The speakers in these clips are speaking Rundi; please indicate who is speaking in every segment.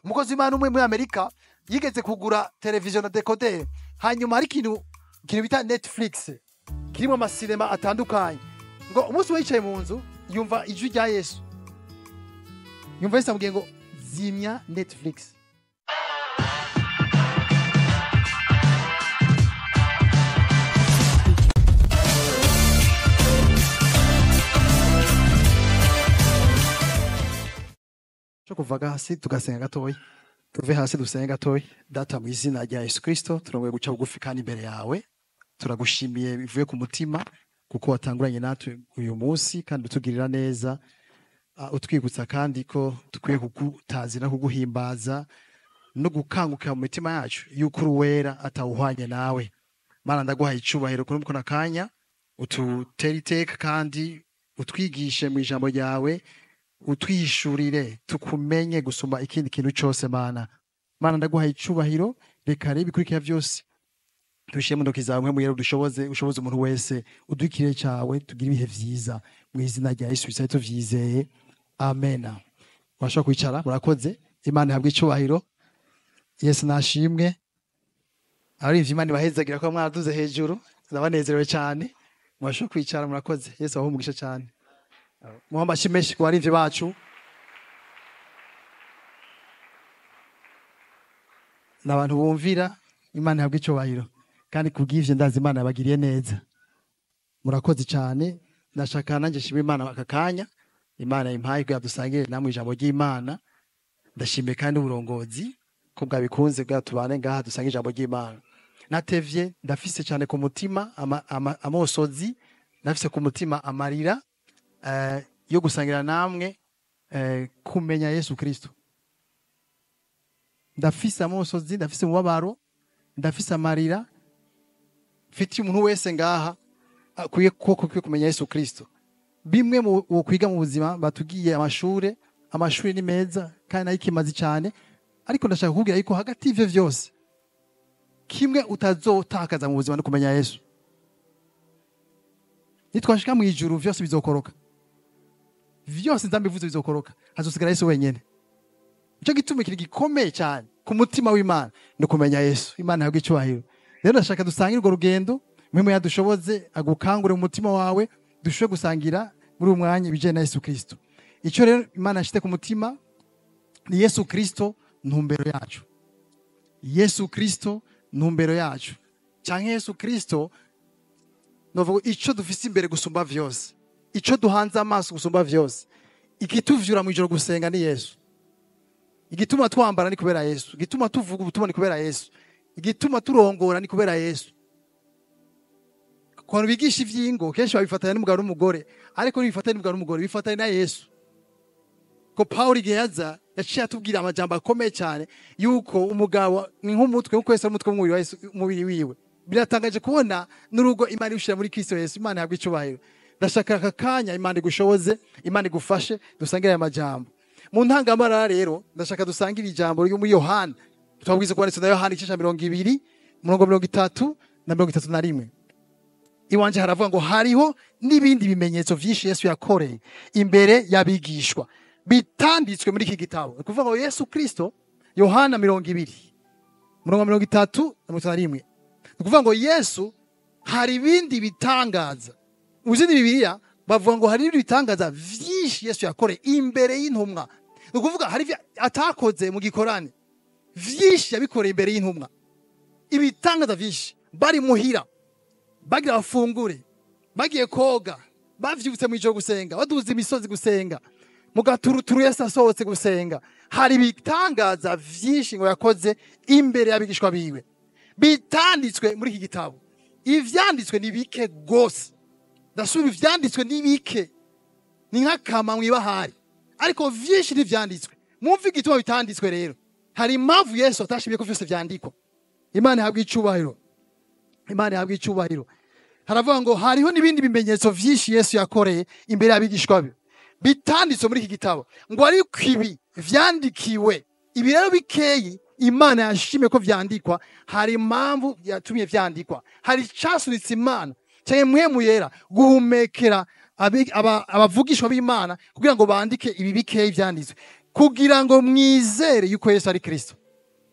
Speaker 1: Umukozi w'Imana umwe muri Amerika yigeze kugura televiziyo na dekoderi, hanyuma hari ikintu bita Netflix kirimo amasinema atandukanye. Ngo umunsi umwe yicaye mu nzu yumva ijwi rya Yesu, yumva Yesu amubwiye ngo zimya Netflix. Kuvaga hasi tugasenga gatoya, tuve hasi dusenga gatoya. Data, mu izina rya Yesu Kristo turongoye guca bugufi kandi imbere yawe turagushimiye bivuye ku mutima kuko watanguranye natwe uyu munsi kandi utugirira neza, utwibutsa kandi ko dukwiye kugutazira, kuguhimbaza no gukangukira mu mitima yacu yuko uri uwera atawuhwanye nawe. Mana, ndaguhaye icubahiro kuri mukono kanya, ututere iteka kandi utwigishe mu ijambo ryawe, utwihishurire tukumenye gusumba ikindi kintu cyose. Mana, Mana, ndaguhaye icubahiro, reka rero ibikurikira byose tubishyire mu ntoki zawe, mwere udushoboze, ushoboze umuntu wese uduhe cyawe, tugire ibihe vyiza mu izina rya Yesu Kristo tuvyizeye, amen. Washobora kwicara, murakoze. Imana ihabwe icubahiro, Yesu nashimwe. Abarimvyi Imana ibahezagira ko mwaraduze hejuru, ndabanezerewe cyane. Mwashobora kwicara, murakoze. Yesu abahe umugisha cyane. Muha amashyi menshi ku barimvyi bacu. Ni abantu bumvira, Imana ihabwe icubahiro, kandi kubw'ivyo ndazi Imana yabagiriye neza. Murakoze cyane. Ndashaka nanjye nshima Imana aka kanya Imana impaye kugira dusangire namwe ijambo ry'Imana. Ndashimiye kandi uburongozi ko bwabikunze kugira tubane ngaha dusangire ijambo ry'Imana. Natevye, ndafise cyane ku mutima amosozi, ndafise ku mutima amarira yo gusangira namwe kumenya Yesu Kristo. Ndafise amosozi, ndafise umubabaro, ndafise amarira mfitiye umuntu wese ngaha akwiye koko kumenya Yesu Kristo. Bimwe mu kwiga mu buzima batugiye amashure, amashuri ni meza kandi nayikimazi cyane, ariko ndashaka kukubwira yuko hagati y'ivyo vyose kimwe utazotakaza mu buzima no kumenya Yesu. Nitwashika mu ijuru vyose bizokoroka, vyose nzambivuze bizokoroka, hazosigara Yesu wenyene. Ico gituma ikintu gikomeye cyane ku mutima w'Imana ni kumenya Yesu. Imana ihabwe icubahiro. Rero ndashaka dusangire urwo rugendo, mwemu yadushoboze agukangure mu mutima wawe, dushobore gusangira muri uyu mwanya ibijanye na Yesu Kristo. Ico rero Imana yashyize ku mutima ni Yesu Kristo ntumbero yacu. Yesu Kristo ntumbero yacu, canke Yesu Kristo novuga ico dufise imbere gusumba vyose, ico duhanze amaso gusumba vyose, ikituvyura mu ijoro gusenga ni Yesu. Igituma twambara ni kubera Yesu, igituma tuvuga ubutumwa ni kubera Yesu, igituma turongora ni kubera Yesu. Ku bigisha ivyingo kenshi babifatanya n'umugabo n'umugore, ariko ntibifatanya n'umugabo n'umugore, bifatanya na Yesu. Ko Paulo igihe yaza yaciye atubwira amajambo akomeye cyane yuko umugabo ni nk'umutwe, nkuko Yesu ari umutwe w'umubiri wa Yesu, umubiri wiwe. Biratangaje kubona n'urugo Imana irushira muri Kristo Yesu. Imana ihabwe icubahiro. Ndashaka aka kanya Imana igushoboze, Imana igufashe dusangire aya majambo. Mu ntangamara rero ndashaka dusangire ijambo ryo muri Yohana. Twabwize ko na Yohana igice ca 20 umurongo 30 na 31. Iwanje haravuga ngo hariho n'ibindi bimenyetso vyinshi Yesu yakoreye imbere y'abigishwa bitanditswe muri iki gitabo. Ni kuvuga ngo Yesu Kristo, Yohana 20 umurongo 30 na 31. Ni kuvuga ngo Yesu hari ibindi bitangaza. Mu zindi Bibiliya bavuga ngo hari ibindi bitangaza vyinshi Yesu yakoreye imbere y'intumwa. Ni ukuvuga hari ivyo atakoze mu gikorane, vyinshi yabikoreye imbere y'intumwa. Ibitangaza vyinshi, bari muhira, bagira bafungure, bagiye koga, bavyutse mu ijoro gusenga, baduze imisozi gusenga, mu gaturuturu Yesu asohotse gusenga. Hari ibitangaza vyinshi ngo yakoze imbere y'abigishwa biwe bitanditswe muri iki gitabo. Ivyanditswe ni bike gose. Ndasubira, ivyanditswe ni bike, ni nk'akama mw'ibahari, ariko vyinshi ntivyanditswe. Mwumve igituma bitanditswe rero. Hari impamvu Yesu atashimye ko vyose vyandikwa. Imana ihabwe icubahiro. Imana ihabwe icubahiro. Haravuga ngo hariho n'ibindi bimenyetso vyinshi Yesu yakoreye imbere y'abigishwa be bitanditswe muri iki gitabo, ngo ariko ibi vyandikiwe. Ibi rero bikeyi Imana yashimye ko vyandikwa. Hari impamvu yatumye vyandikwa, hari icasunitse Imana canke mwemu yera guhumekera abavugishwa b'Imana kugira ngo bandike ibi bikeyi vyanditswe. Kugira ngo mwizere yuko Yesu ari Kristo.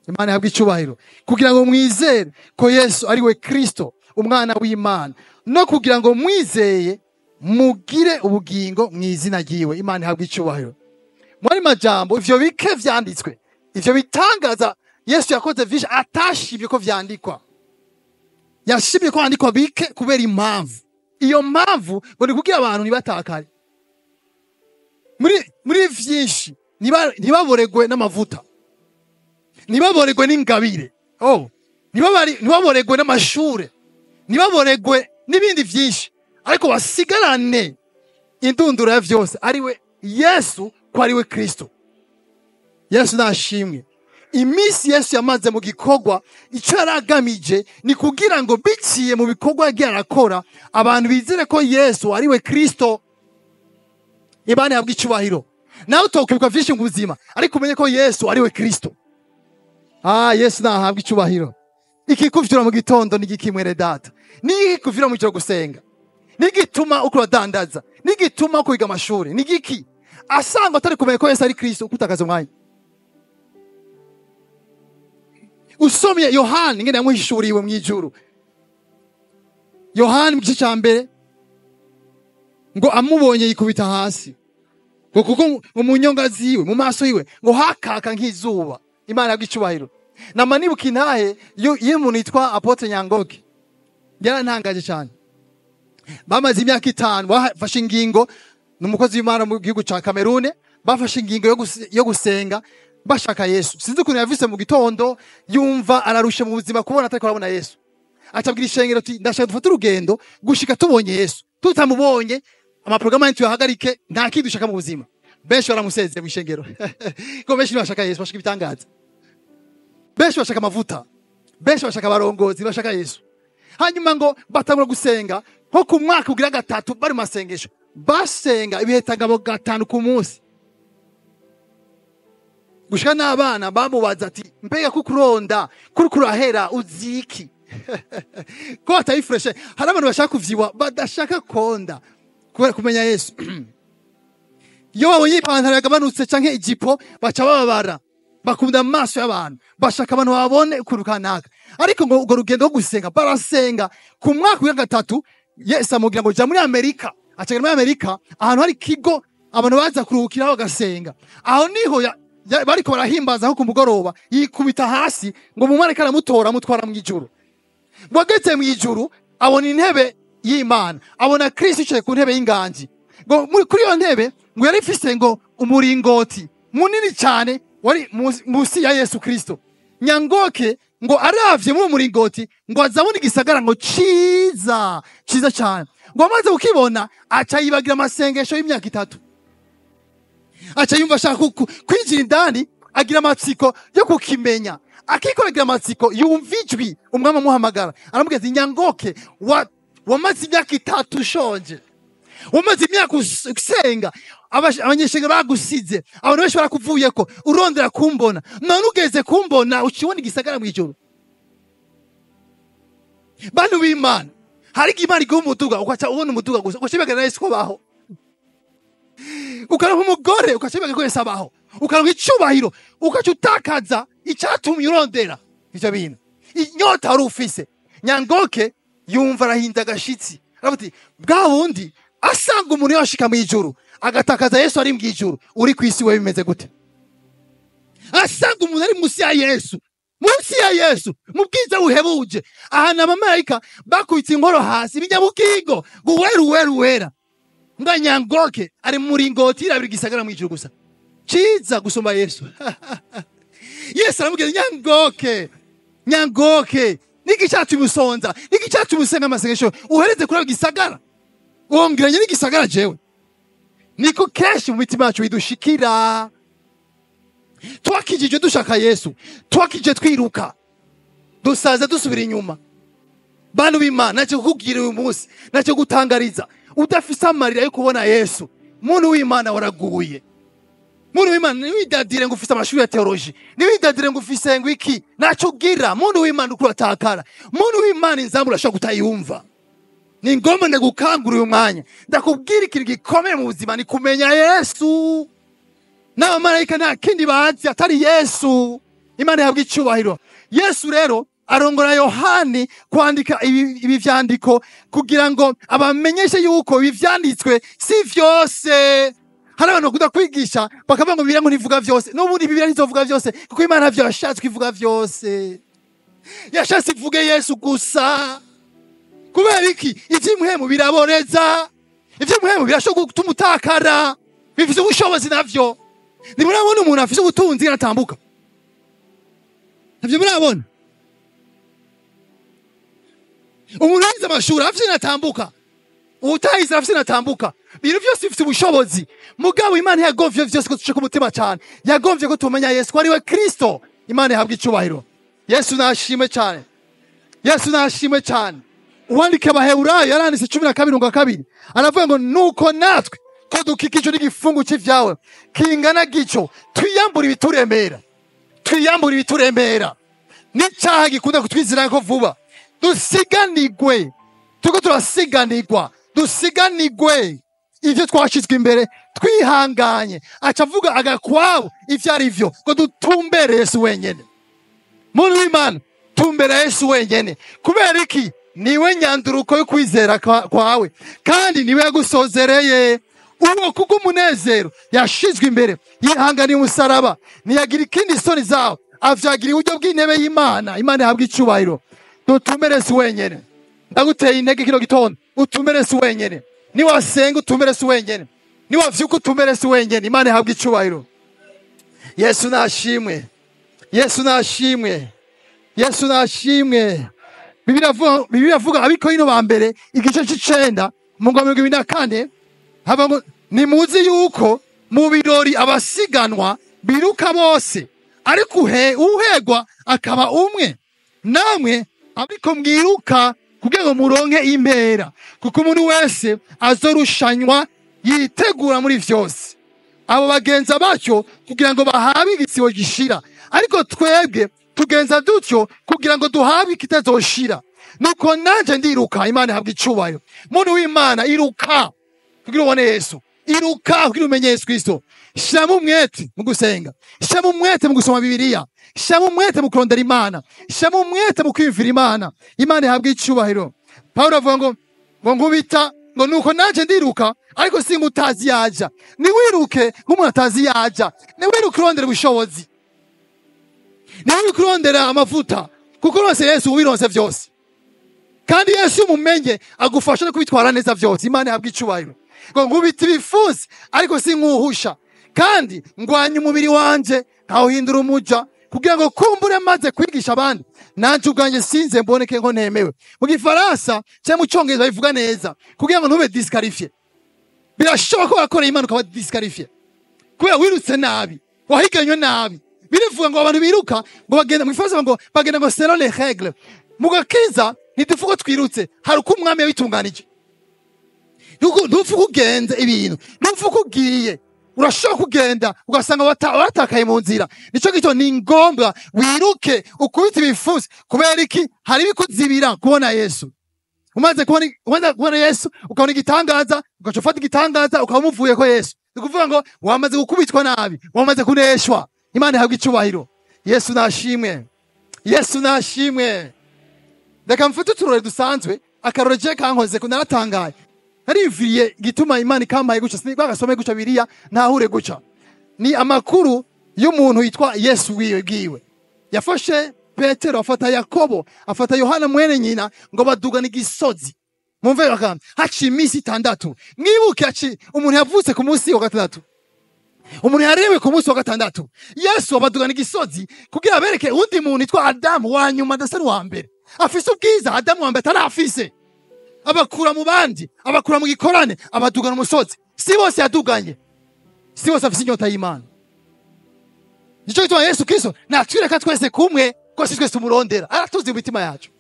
Speaker 1: Imana ihabwe icubahiro. Kugira ngo mwizere ko Yesu ari we Kristo, umwana w'Imana, no kugira ngo mwizeye mugire ubugingo mu izina ryiwe. Imana ihabwe icubahiro. Muri majambo ivyo bike vyanditswe, ivyo bitangaza Yesu yakoze vyinshi atashimye ko vyandikwa. Yashimye ko handikwa bike kubera impamvu. Iyo mpamvu ngo ni kugira abantu ntibatakare. Muri vyinshi ntibaboregwe n'amavuta, ntibaboregwe n'ingabire, oh, ntibaboregwe n'amashure, ntibaboregwe n'ibindi vyinshi, ariko basigarane indunduro ya vyose, ariwe Yesu, ko ariwe Kristo. Yesu nashimwe. Iminsi Yesu yamaze mu gikorwa, icyo yaragamije ni kugira ngo biciye mu bikorwa yagiye arakora abantu bizere ko Yesu ariwe Kristo. Imana ihabwe icubahiro. Nawe utokwibuka vyinshi mu buzima, ariko umenye ko Yesu ariwe Kristo. Ah, Yesu nahabwe icubahiro. Ikikuvyura mu gitondo ni igiki mwene data? Ni ikikuvyura mu ijoro gusenga? Nigituma uko uradandaza? Nigituma uko wiga amashuri? Ni igiki? Asanga atari kumenya ko Yesu ari Kristo, ukutakaza umwanya. Usomye Yohani ingene yamuhishuriwe mu ijuru. Yohani mu gice ca mbere ngo amubonye yikubita hasi, ngo kuko mu nyonga ziwe, mu maso yiwe ngo hakaka nk'izuba. Imana ihabwe icubahiro. Namanibuka intahe iyo umuntu yitwa Apotre Nyangoke yarantangaje cyane. Bamaze imyaka 5 bafashe ingingo, n'umukozi w'Imana mu gihugu ca Cameroon, bafashe ingingo yo gusenga bashaka Yesu. Sinzi ukuntu yavise mu gitondo yumva ararushe mu buzima kubona atariko arabona Yesu. Acabwira ishengero ati ndashaka dufate urugendo gushika tubonye Yesu. Tutamubonye amaprograma yanyu tuyahagarike, nta kindi dushaka mu buzima. Benshi baramusezeye mu ishengero. Ko benshi bashaka Yesu, bashaka ibitangaza. Benshi bashaka amavuta. Benshi bashaka abarongozi, bashaka Yesu. Hanyuma ngo batangura gusenga nko ku mwaka ugira gatatu bari mu masengesho. Basenga ibihetangabo 5 ku munsi. Gushika n'abana bamubaza ati mbega kukuronda kuri kurahera uziki ko atayifreshe. Hari abantu bashaka kuvyiwa badashaka konda kubera kumenya Yesu. Iyo babonye ipantaro yagabanutse canke ijipo baca bababara, bakunda amaso y'abantu, bashaka abantu babone ukuntu kanaka. Ariko ngo urwo rugendo rwo gusenga barasenga ku mwaka wa gatatu Yesu amubwira ngo ja muri Amerika. Acagera muri Amerika ahantu hari ikigo abantu baza kuruhukiraho bagasenga. Aho niho bariko barahimbaza aho ku mugoroba, yikubita hasi ngo umumarayika aramutora amutwara mu ijuru. Ngo ageze mu ijuru abona intebe y'Imana, abona Kristo yicaye ku ntebe y'inganji. Ngo kuri iyo ntebe ngo yari ifise ngo umuringoti munini cyane wari musi ya Yesu Kristo. Nyangoke ngo aravye muri umuringoti ngo azabona igisagara ngo ciza ciza cyane. Ngo amaze kukibona aca yibagira amasengesho y'imyaka 3. Aca yumva ashaka kwinjira indani, agira amatsiko yo kukimenya. Akikoragira amatsiko yumva ijwi umwami amuhamagara, aramubwira ati Nyangoke, wamaze imyaka 3 ushonje, wamaze imyaka usenga, abanyeshenga bagusize, abantu benshi barakuvuyeko, urondera kumbona, none ugeze kumbona ukibona igisagara mu ijuru. Bantu b'Imana, hari igihe Imana iguha umuduga ukaca ubona umuduga gusa, ugaca wibagira na Yesu ko abaho. Ukaronka umugore ukaca wibagira ko Yesu abaho. Ukaronka icubahiro ukaca utakaza icatumye urondera ivyo bintu. Inyota wari ufise. Nyangoke yumva arahinda agashitsi, aravuga ati bwa bundi asanga umuntu yashika mu ijuru agatakaza Yesu ari mu ijuru, uri ku isi we bimeze gute? Asanga umuntu ari munsi ya Yesu, munsi ya Yesu mu bwiza buhebuje, ahantu abamarayika bakubitse inkoro hasi ibinyabugingo ngo uwera uwera uwera. Nga Nyangoke ari mu muringoti irabira igisagara mu ijuru gusa, ciza gusumba Yesu. Yesu aramubwira Nyangoke, Nyangoke, niki cyatumye usonza, niki cyatumye usenga amasengesho uhereze kuri gisagara, wongeranye n'igisagara jewe. Niko kenshi mu mitima yacu bidushikira. Twakijije dushaka Yesu, twakije twiruka, dusaza dusubira inyuma. Bantu b'Imana, nacyo kukubwira uyu munsi, nacyo gutangariza, udafise amarira yo kubona Yesu, muntu w'Imana waraguye. Muntu w'Imana, ntiwidadire ngo ufise amashuri ya theology, ntiwidadire ngo ufise ngo iki, nacyo ugira. Muntu w'Imana uko uratakara, muntu w'Imana inzambu urashobora kutayumva. Ni ngombwa ndagukangura uyu mwanya, ndakubwira ikintu gikomeye mu buzima, ni kumenya Yesu. N'abamarayika nta kindi bazi atari Yesu. Imana ihabwa icyubahiro. Yesu rero arongora Yohani kwandika ibi vyandiko kugira ngo abamenyeshe yuko ibi vyanditswe si vyose. Hari abantu bakunda kwigisha bakavuga ngo Bibiliya ngo ntivuga vyose. N'ubundi Bibiliya ntizovuga vyose, kuko Imana ntavyo yashatse ivuga vyose. Yashatse ivuge Yesu gusa. Kubera iki? Ivy'impwemu biraboreza, ivy'impwemu birashobora gutuma utakara, bifise ubushobozi navyo. Ntimurabona umuntu afise ubutunzi aratambuka? Ntabyo murabona? Umuntu yize amashuri afise inatambuka, utayize afise inatambuka. Ibintu byose bifite ubushobozi. Mugabo Imana yagomvye vyose ko dushika umutima cyane, yagomvye ko tumenya Yesu ko ari we Kristo. Imana ihabwa icubahiro. Yesu nashimwe cyane. Yesu nashimwe cyane. Uwandika Abaheburayo yaranditse 12:2, aravuga ngo nuko natwe ko dukikijwe n'igifungu c'ivyawe kingana gico, twiyambura ibituremera, twiyambura ibituremera n'icaha gikunda kutwizirako vuba, dusiganigwe, turiko turasiganirwa, dusiganigwe ivyo twashizwe imbere twihanganye. Aca avuga agakwabo ivyo ari vyo, ngo dutumbere Yesu wenyene. Muntu w'Imana, tumbera Yesu wenyene. Kubera iki? Niwe nyanduruko yo kwizera kwawe, kandi niwe yagusozereye. Uwo kubw'umunezero yashizwe imbere, yihanganiye umusaraba, ntiyagira ikindi isoni zawo, avyagira iburyo bw'intebe y'Imana. Imana ihabwa icubahiro. Dutumbere Yesu wenyene. Ndaguteye intege kino gitondo, utumbere Yesu wenyene. Niwasenga utumbere Yesu wenyene, niwavyuka utumbere Yesu wenyene. Imana ihabwa icubahiro. Yesu nashimwe. Yesu nashimwe. Yesu nashimwe. Bibiliya ivuga Abakorinto ba mbere igice c'icenda umurongo wa 24, hava ngo nimuzi yuko mu birori abasiganwa biruka bose, ariko uhegwa akaba umwe. Namwe ariko mwiruka kugira ngo muronke impera, kuko umuntu wese azorushanywa yitegura muri vyose. Abo bagenza batyo kugira ngo bahabe igisibo gishira, ariko twebwe tugenza dutyo kugira ngo duhabe ikitazoshira. Nuko nanje ndiruka. Imana ihabwa icubahiro. Muntu w'Imana, iruka kugira ubone Yesu, iruka kugira umenye Yesu Kristo. Shiramo umwete mu gusenga, shiramo umwete mu gusoma Bibiliya, shiramo umwete mu kurondera Imana, shiramo umwete mu kwiyumvira Imana. Imana ihabwa icubahiro. Pawulo avuga ngo nkubita ngo nuko nanje ndiruka, ariko si ngutazi yaja. Niwiruke nk'umuntu atazi yaja, niwiruke urondera ubushobozi, niwiruke urondera amavuta, kuko rwose Yesu ubironse vyose. Kandi Yesu umumenye agufasha no kubitwara neza vyose. Imana ihabwa icubahiro. Ngo nkubita ibifusi ariko si nkuhusha, kandi ngwanya umubiri wanje nkawuhindura umuja, kugira ngo kumbure maze kwigisha abandi, nanje ubwanjye sinze mboneke ngo ntemewe. Mu gifaransa cyangwa mu cyongereza bivuga neza, kugira ngo ntube disqualifié. Birashoboka ko wakoreye Imana ukaba disqualifié kubera wirutse nabi, wahiganywe nabi. Birivuga ngo abantu biruka ngo bagenda, mu gifaransa ngo bagenda ngo selon les règles. Mu gakiza ntiduvuga twirutse, hari uko umwami yabitunganije. Ntuvuge ugenze ibintu, ntuvuge ugiye. Urashobora kugenda ugasanga watakaye mu nzira. Nico gito ni ngombwa wiruke ukubite ibifusi. Kubera iki? Hari ibikuzibira kubona Yesu. Umaze kubona Yesu ukabona igitangaza, ugaca ufata igitangaza ukaba umuvuye ko Yesu. Ni ukuvuga ngo wamaze gukubitwa nabi, wamaze kuneshwa. Imana ihabwa icubahiro. Yesu nashimwe. Yesu nashimwe. Reka mfate uturore dusanzwe, akarore je kankoze ko naratangaye. Nariviriye gituma Imana ikampaye guca, bagasome guca biriya ntahure guca. Ni amakuru y'umuntu yitwa Yesu wiwe bwiwe. Yafashe Petero, afata Yakobo, afata Yohana mwene nyina, ngo badugana igisozi. Mumve bakamba, haciye iminsi 6. Mwibuke umuntu yavutse ku munsi wa gatandatu. Umuntu yarewe ku munsi wa gatandatu. Yesu abadugana igisozi kugira abereke undi muntu yitwa Adamu wa nyuma adasa n'uwa mbere. Afise ubwiza Adamu wa mbere atarafise. Abakura mu bandi, abakura mu gikorane, abadugana umusozi. Si bose yaduganye, si bose afise inyota y'Imana. Nico gituma Yesu Kristo natwireka twese kumwe, ko si twese tumurondera. Aratuzi mu mitima yacu,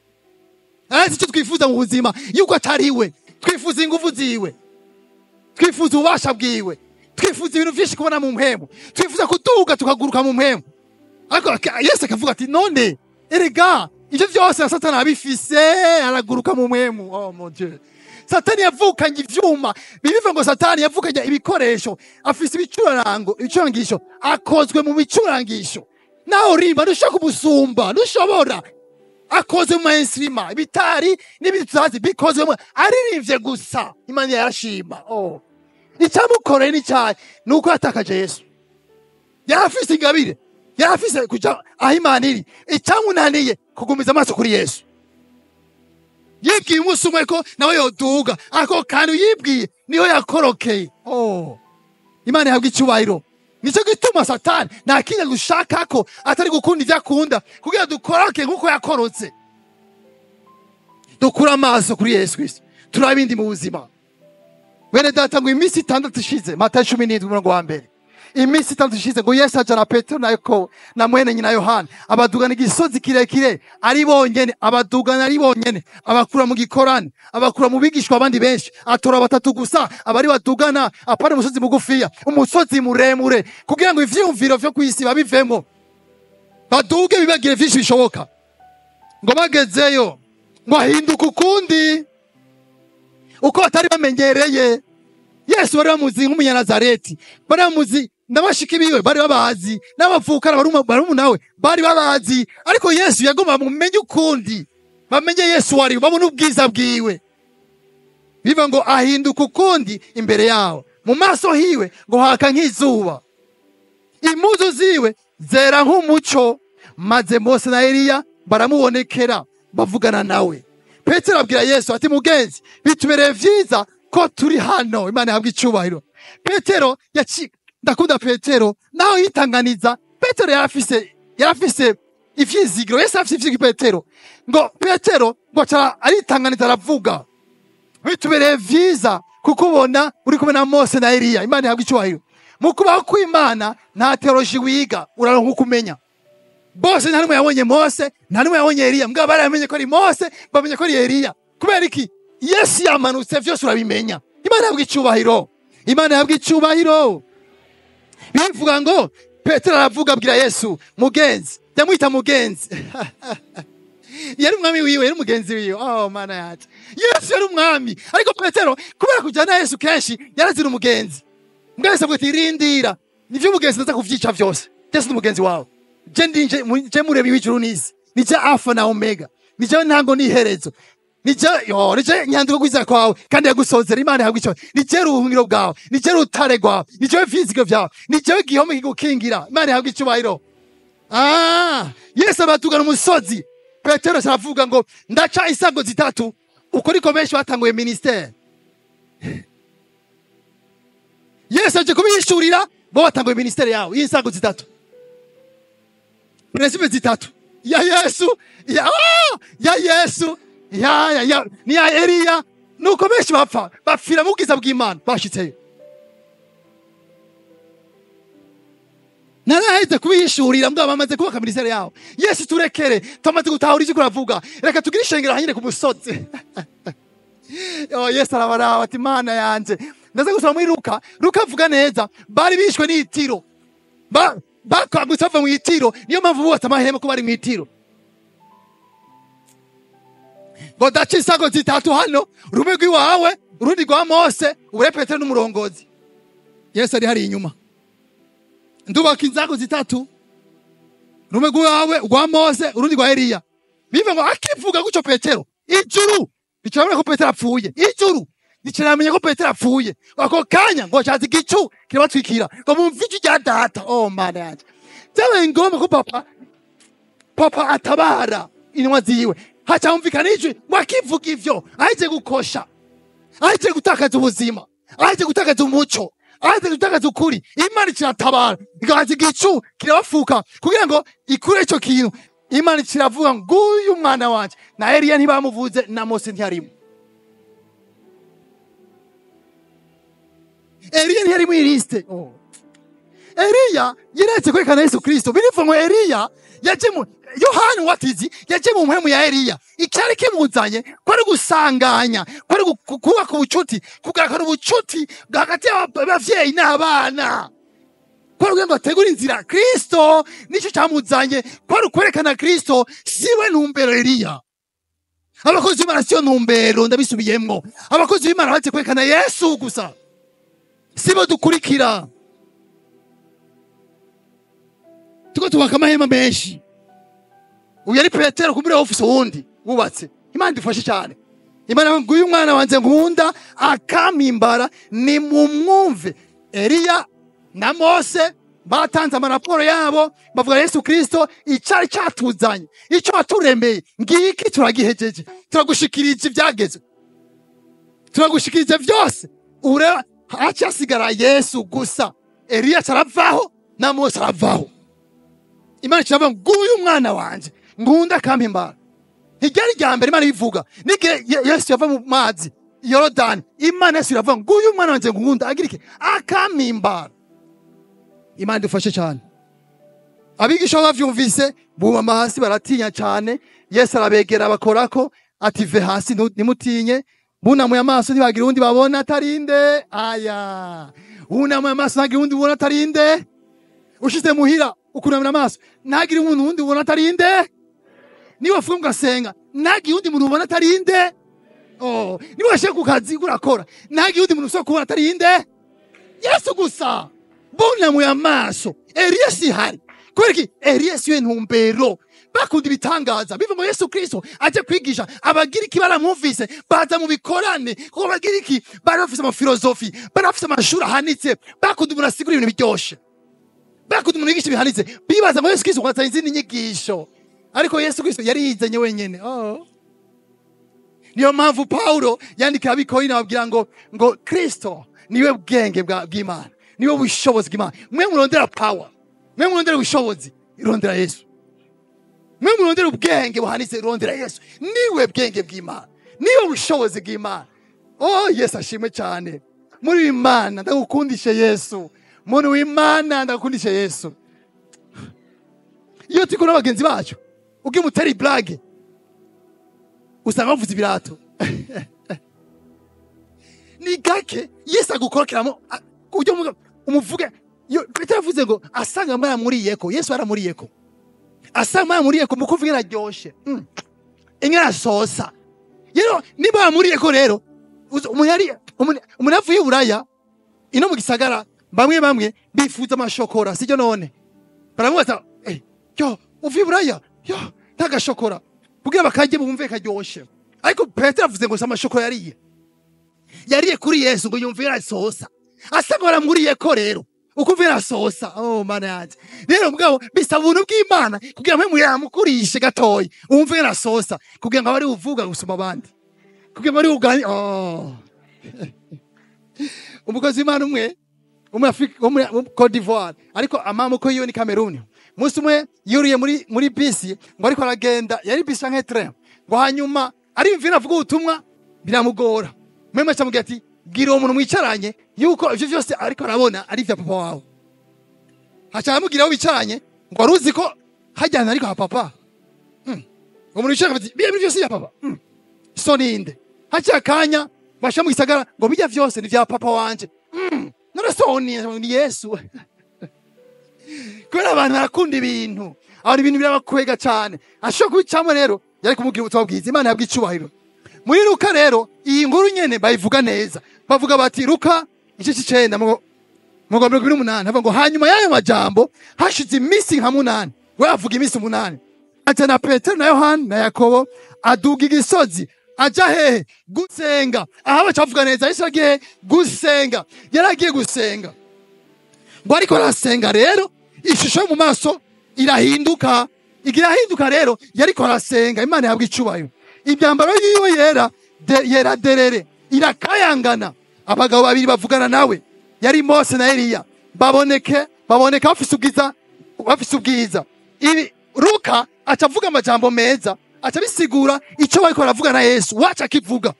Speaker 1: arazi icyo twifuza mu buzima, yuko atari we. Twifuza ingufu ziwe, twifuza ububasha bwiwe, twifuza ibintu vyinshi kubona mu mpemu, twifuza kuduga tukaguruka mu mpemu. Ariko Yesu akavuga ati none erega ivyo vyose na Satani abifise, araguruka mu mpemu. Oh mon Dieu. Satani yavukanye ivyuma. Bibivuga ngo Satani yavukanye ibikoresho, afise ibicurango, ibicurangisho, akozwe mu bicurangisho. Nawe urimba ntushobora kumusumba, ntushobora. Akoze mu mainstrima, ibitari n'ibindi tutazi bikozwe mu, aririmbye gusa Imana yarashima. Oh. Icyamukoreye ni cyahe? Ni uko yatakaje Yesu. Yarafise ingabire, yarafise kuja aho Imana iri. Icyamunaniye kugumiza amaso kuri Yesu. Yibwiye umunsi umwe ko nawe yoduga, ako kantu yibwiye niho yakorokeye. Oh. Imana ihabwa icyubahiro. Nicyo gituma Satani nta kindi agushaka ko atari gukunda ibyo akunda, kugira dukoroke nk'uko yakorotse. Dukure amaso kuri Yesu Kristo, turabe ibindi mu buzima. Bene data, ngo iminsi 6 ishize, Matayo 17 umurongo wa 1. Iminsi 6 ishize ngo Yesu ajana Petero na Yakobo na mwene nyina Yohana, abadugana igisozi kirekire ari bonyene, abadugana ari bonyene, abakura mu gikorani, abakura mu bigishwa abandi benshi, atora batatu gusa abari badugana, apana umusozi mugufiya, umusozi muremure, kugira ngo ivyiyumviro vyo kwisi babivemo, baduge bibagire vyinshi bishoboka. Ngo bagezeyo ngo ahinduka ukundi uko batari bamenyereye. Yesu bari bamuzi nk'umunyanazareti, bari bamuzi n'abashiki biwe bari babazi, n'abavukana barumuna we bari babazi, ariko Yesu yagomba mumenye ukundi, bamenye Yesu wari, babone ubwiza bwiwe. Biva ngo ahinduka ukundi imbere yawo, mu maso hiwe ngo haka nk'izuba, impuzu ziwe zera nk'umuco. Maze Mose na Eliya baramubonekera bavugana nawe. Petero abwira Yesu ati, mugenzi, bitubereye vyiza ko turi hano. Imana ihabwe icyubahiro. Petero ndakunda Petero, naho yitanganiza. Petero yarafise ivyizigiro. Yesu afise ivyizigiro Petero. Ngo Petero ngo aca aritanganiza aravuga, bitubereye vyiza kukubona uri kumwe na Mose na Eliya. Imana ihabwe icyubahiro. Mu kubaho kw'Imana nta theology wiga, uraronka uko umenya. Bose nta numwe yabonye Mose, nta numwe yabonye Eliya, mbwa baramenye ko ari Mose, bamenye ko ari Eliya. Kubera iki? Yesu yamanutse, vyose urabimenya. Imana ihabwe icyubahiro. Imana ihabwe icyubahiro. Bivuga ngo Petero aravuga abwira Yesu, mugenzi, ndamwita mugenzi. Yari umwami wiwe, yari umugenzi wiwe. Oh mana yacu. Yesu yari umwami, ariko Petero kubera kujana Yesu kenshi yarazira umugenzi. Mbwa Yesu avuga ati, rindira, nivyo umugenzi ndaza kuvyica vyose. Yesu ni umugenzi wawe. Je ndinje, je muremyi w'ijuru n'isi. Nije Alpha na Omega. Nije ntango n'iherezo. Nije yo, nije nyandiko kwizera kwawe kandi yagusozera. Imana ihabwe icyubahiro. Nije ruhungiro bwawe, nije rutare rwawe, nije vyizigiro vyawe, nije gihome kigukingira. Imana ihabwe icyubahiro. Yesu abatugana umusozi. Petero aravuga ngo ndaca isago zitatu. Uko niko benshi batanguye ministère. Yesu aje kubishurira bo batanguye ministère yawe y'insago zitatu. Principe zitatu. Ya Yesu, ya Yesu, ya ni ya Eliya. Nuko benshi bapfa, bapfira mu bwiza bw'Imana bashitseyo. Naraheze kubishurira mbwa bamaze kubaka ministère yawe. Yesu turekere, tumaze gutahura icyo kuravuga. Reka tugire ishengero hanyine ku musozi. Oh, Yesu arabaraba ati Mana yanje. Ndaza gusoma muri Luka. Luka avuga neza, bari bishwe n'itiro. Bakangutse bava mu itiro, niyo mpamvu bubatse amahema ko bari mu itiro. Ngo daca isago zitatu hano, rumwe rw'iwawe, urundi rwa Mose, ubure Petero n'umurongozi. Yesu ari hari inyuma. Ndubaka inzago zitatu, rumwe rw'iwawe, rwa Mose, urundi rwa Eliya. Biva ngo akivuga gutyo Petero, ijuru ricaramenya ko Petero apfuye. Ijuru ricaramenya ko Petero apfuye. Ako kanya ngo caza igicu kirabatwikira, ngo mumve ijwi rya data. Oh mana yanje. Byabaye ngombwa ko papa atabara intumwa ziwe. Haca humvikana ijwi ngo akivuga ivyo, aheje gukosha, aheje gutakaza ubuzima, aheje gutakaza umuco, aheje gutakaza ukuri. Imana iratabara, igahaza igicu kirabafuka kugira ngo ikure ico kintu. Imana iravuga ngo uyu mwana wanje. Na Eliya ntibamuvuze, na Mose ntiyarimo. Eliya ntiyari muri liste. Oh. Eliya yeretse kwerekana Yesu Kristo. Birivuga ngo Eliya yaje mu Yohana Umubatizi yaje mu mpwemu ya Eliya. Icyari kimuzanye kwari gusanganya, kwari kubaka ubucuti, kugaragara ubucuti hagati y'abavyeyi n'abana. Kwari kugira ngo ategure inzira Kristo, nicyo cyamuzanye, kwari kwerekana Kristo, siwe ntumbero Eliya. Abakozi b'Imana siyo ntumbero, ndabisubiyemwo. Abakozi b'Imana baje kwerekana Yesu gusa, sibo dukurikira. Tuko tubaka amahema menshi. Uyu yari Petero kumbure office wundi wubatse. Imana idufashe cyane. Imana ngo uyu mwana wanjye nkunda akampimbara ni mumwumve. Eliya na Mose batanze amaraporo yabo bavuga Yesu Kristo icari cyatuzanye, icyo waturemeye ngiki turagihejeje, turagushikirije ibyageze, turagushikirije byose. Ure hacyasigara Yesu gusa. Eliya aravaho na Mose aravaho. Imana iravuga ngo uyu mwana wanje nkunda akampimbara. Ntiryari rya mbere Imana ivuga. Nige Yesu yava mu mazi Yorodani, Imana Yesu iravuga ngo uyu mwana wanje nkunda agira iki? Akampimbara. Imana idufashe cyane. Abigisha bavyumvise bubama hasi baratinya cyane. Yesu arabegera bakorako ati ve hasi ntimutinye. Bunamuye amaso ntibagira undi babona atarinde. Aya, unamuye amaso ntagira undi ubona atarinde. Ushize muhira ukunamira amaso ntagira umuntu wundi ubona atarinde. Niba wafuka ugasenga ntagira undi muntu ubona atarinde. Oh, niba washiye ku kazi urakora ntagira undi muntu usubira kubona atarinde. Yesu gusa. Bunamuye amaso. Eliya si hari. Kubera iki? Eliya si we ntumbero. Bakunda ibitangaza biva mu Yesu Kristo aje kwigisha. Abagiriki baramwumvise baza mu bikorane, kuko abagiriki bari bafise amafilozofi, bari bafise amashuri ahanitse, bakunda umuntu asigura ibintu biryoshe, bakunda umuntu yigisha ibihanitse. Bibaza ngo Yesu Kristo ngo azanye izindi nyigisho, ariko Yesu Kristo yari yizanye wenyene. Oh. Niyo mpamvu Paulo yandikira abikorinto ababwira ngo Kristo niwe bwenge bw'Imana, niwe bushobozi bw'Imana. Mwe murondera power, mwe murondera ubushobozi, rondera Yesu. Mwe murondera ubwenge buhanitse, rondera Yesu. Niwe bwenge bw'Imana, niwe bushobozi bw'Imana. Oh, Yesu ashimwe cyane. Muri Imana ndagukundishe Yesu. Muntu w'Imana ndagukundishe Yesu. Iyo turi kumwe n'abagenzi bacu, ugiye umutera iblague, usanga bavuze ibirato. Ni gake Yesu agukorokeramo ujye umuvuge. Petero yavuze ngo asanga mwaramuriyeko. Yesu aramuriyeko. Asanga mwaramuriyeko mukuvuga iraryoshe. Inka irasosa. Rero niba wamuriyeko rero umuntu avuye Buraya ino mu gisagara, bamwe bamwe bifuza amashokora, sijyo none baramubaza yo uvuye Buraya yo ntagashokora kugira bakarye bumve karyoshe. Ariko Petero avuze ngo amashokora yariye, yariye kuri Yesu ngo yumve irasosa. Asanga baramuriyeko rero ukumva irasosa. Oh mana yanje. Rero mugabo bisaba ubuntu bw'Imana kugira ngo muyamukurishe gatoyi umve irasosa, kugira ngo abari uvuga gusoma abandi, kugira ngo ari ugani. Oh. Umukozi w'Imana umwe wo muri Cote d'Ivoire, ariko amamuko yiwe ni Cameroon. Umunsi umwe yuriye muri bisi ngo ariko aragenda, yari bisi canke train, ngo hanyuma ari imvira avuga ubutumwa biramugora. Mwema acamubwira ati bwira uwo muntu mwicaranye yuko ivyo vyose ariko arabona ari ivya papa wawe. Haca aramubwira aho bicaranye ngo aruzi ko hajyana ariko ha papa. Uwo muntu wicaranye ati biriya bintu vyose vya papa. So ninde? Haca akanya basha mu gisagara ngo bijya vyose ni vya papa wanje. None so ni Yesu. Kubera abantu barakunda ibintu, abantu ibintu birabakwega cyane. Ashobora kubicamo rero yari kumubwira ubutumwa bwiza. Imana yabwiye icubahiro. Muri Luka rero iyi nkuru nyene bayivuga neza. Bavuga bati Luka igice c'icenda mu 28 bavuga ngo hanyuma y'ayo majambo hashize iminsi nka 8. We avuga iminsi 8. Aja na Petero na Yohana na Yakobo aduga igisozi aja hehe? Gusenga. Aha bacavuga neza Yesu agiye gusenga. Yaragiye gusenga. Ngo ariko arasenga rero ishusho mu maso irahinduka. Igirahinduka rero yariko arasenga. Imana yabwiye icubahiro. Ibyambaro yiwe yera yera derere irakayangana. Abagabo babiri bavugana nawe, yari Mose na Eliya, baboneka bafise ubwiza, bafise ubwiza. Ibi Luka acavuga amajambo meza, acabisigura ico bariko baravuga na Yesu. Waca akivuga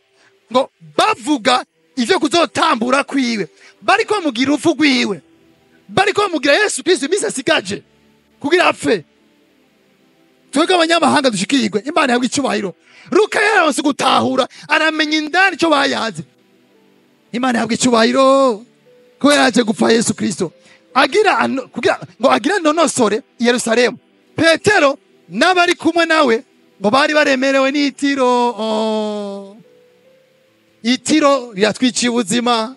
Speaker 1: ngo bavuga ivyo kuzotambura kwiwe, bariko bamugira urupfu rwiwe, bariko bamugira Yesu Kristo iminsi asigaje kugira apfe, twebwe abanyamahanga dushikirwe. Imana yabwiye icubahiro. Luka yaronse gutahura, aramenya indani ico bayaze. Imana yabwiye icubahiro ko yaraje gupfa Yesu Kristo agira kugira ngo agira nonosore i Yerusalemu. Petero n'abari kumwe nawe Ngo bari baremerewe n'itiro. Oh. Itiro riratwiciye ubuzima.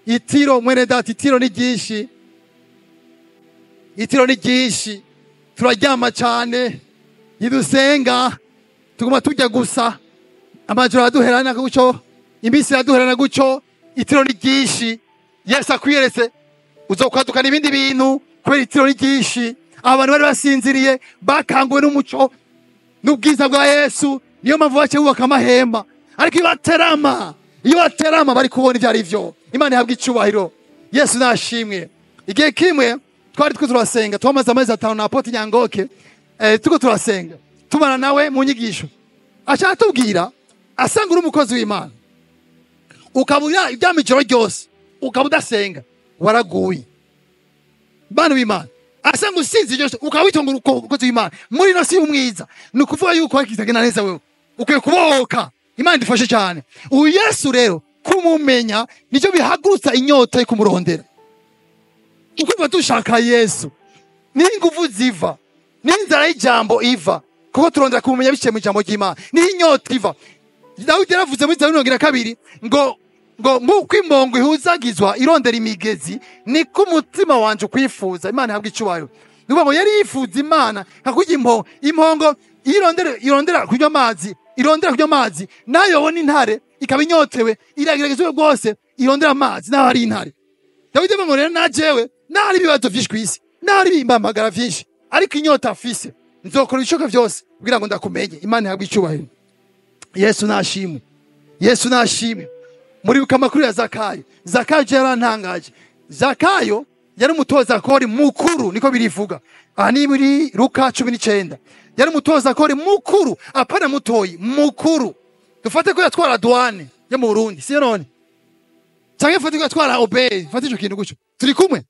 Speaker 1: Itiro mwene data, itiro ni ryinshi, itiro ni ryinshi. Turaryama cyane, ntidusenga, tuguma turya gusa, amajoro araduherana gutyo, iminsi iraduherana gutyo. Itiro ni ryinshi. Yesu akwiyeretse uzokwadukana ibindi bintu kubera itiro ni ryinshi. Abantu bari basinziriye bakanguwe n'umuco n'ubwiza bwa Yesu, niyo mpamvu baciye bubaka amahema. Ariko iyo baterama bari kubona ibyo ari byo. Imana ihabwa icyubahiro. Yesu nashimwe. Igihe kimwe twari turiko turasenga, twamaze amezi 5 na Apôtre Nyangoke, turiko turasenga tubana nawe mu nyigisho, ashaka tubwira asanga uri umukozi w'Imana ukaba uryama ijoro ryose ukaba udasenga, waraguye. Bana w'Imana, asanga usinze ijoro ukaba witonga umukozi w'Imana muri no si umwiza, ni ukuvuga yuko hakitagenda neza, wewe ukwiye kubohoka. Imana idufashe cyane. Uyu Yesu rero kumumenya nicyo bihagurutsa inyota yo kumurondera. Ukumva dushaka Yesu, ni ingufu ziva, ni inzara y'ijambo iva, kuko turondera kumumenya biciye mu ijambo ry'Imana, ni inyota iva. Dawidi yaravuze muri Zaburi 22 ngo nk'uko imbongo ihuzagizwa irondera imigezi, niko umutima wanje ukwifuza. Imana ihabwa icyubahiro. Ni ukuvuga ngo yari yifuza Imana nka kurya impongo. Impongo irondera kunywa amazi, irondera kunywa amazi, nayo yabona intare ikaba inyotewe, iragerageza uburyo bwose irondera amazi naho ari intare. Dawidi avuga ngo rero najewe naho ari ibibazo vyinshi kw'isi, naho ari ibimbamagara vyinshi, ariko inyota afise nzokora ibishoboka vyose kugira ngo ndakumenye. Imana ihabwe icyubahiro. Yesu nashimwe. Yesu nashimwe. Muribuka amakuru ya Zakayo. Zakayo je yarantangaje. Zakayo yari umutoza kori mukuru, niko birivuga. Aha ni muri Luka 19. Yari umutoza kori mukuru, apana mutoyi, mukuru. Dufate ko yatwara douane yo mu Burundi, si none? Canke fate ko yatwara obey, fate ico kintu guco. Turi kumwe.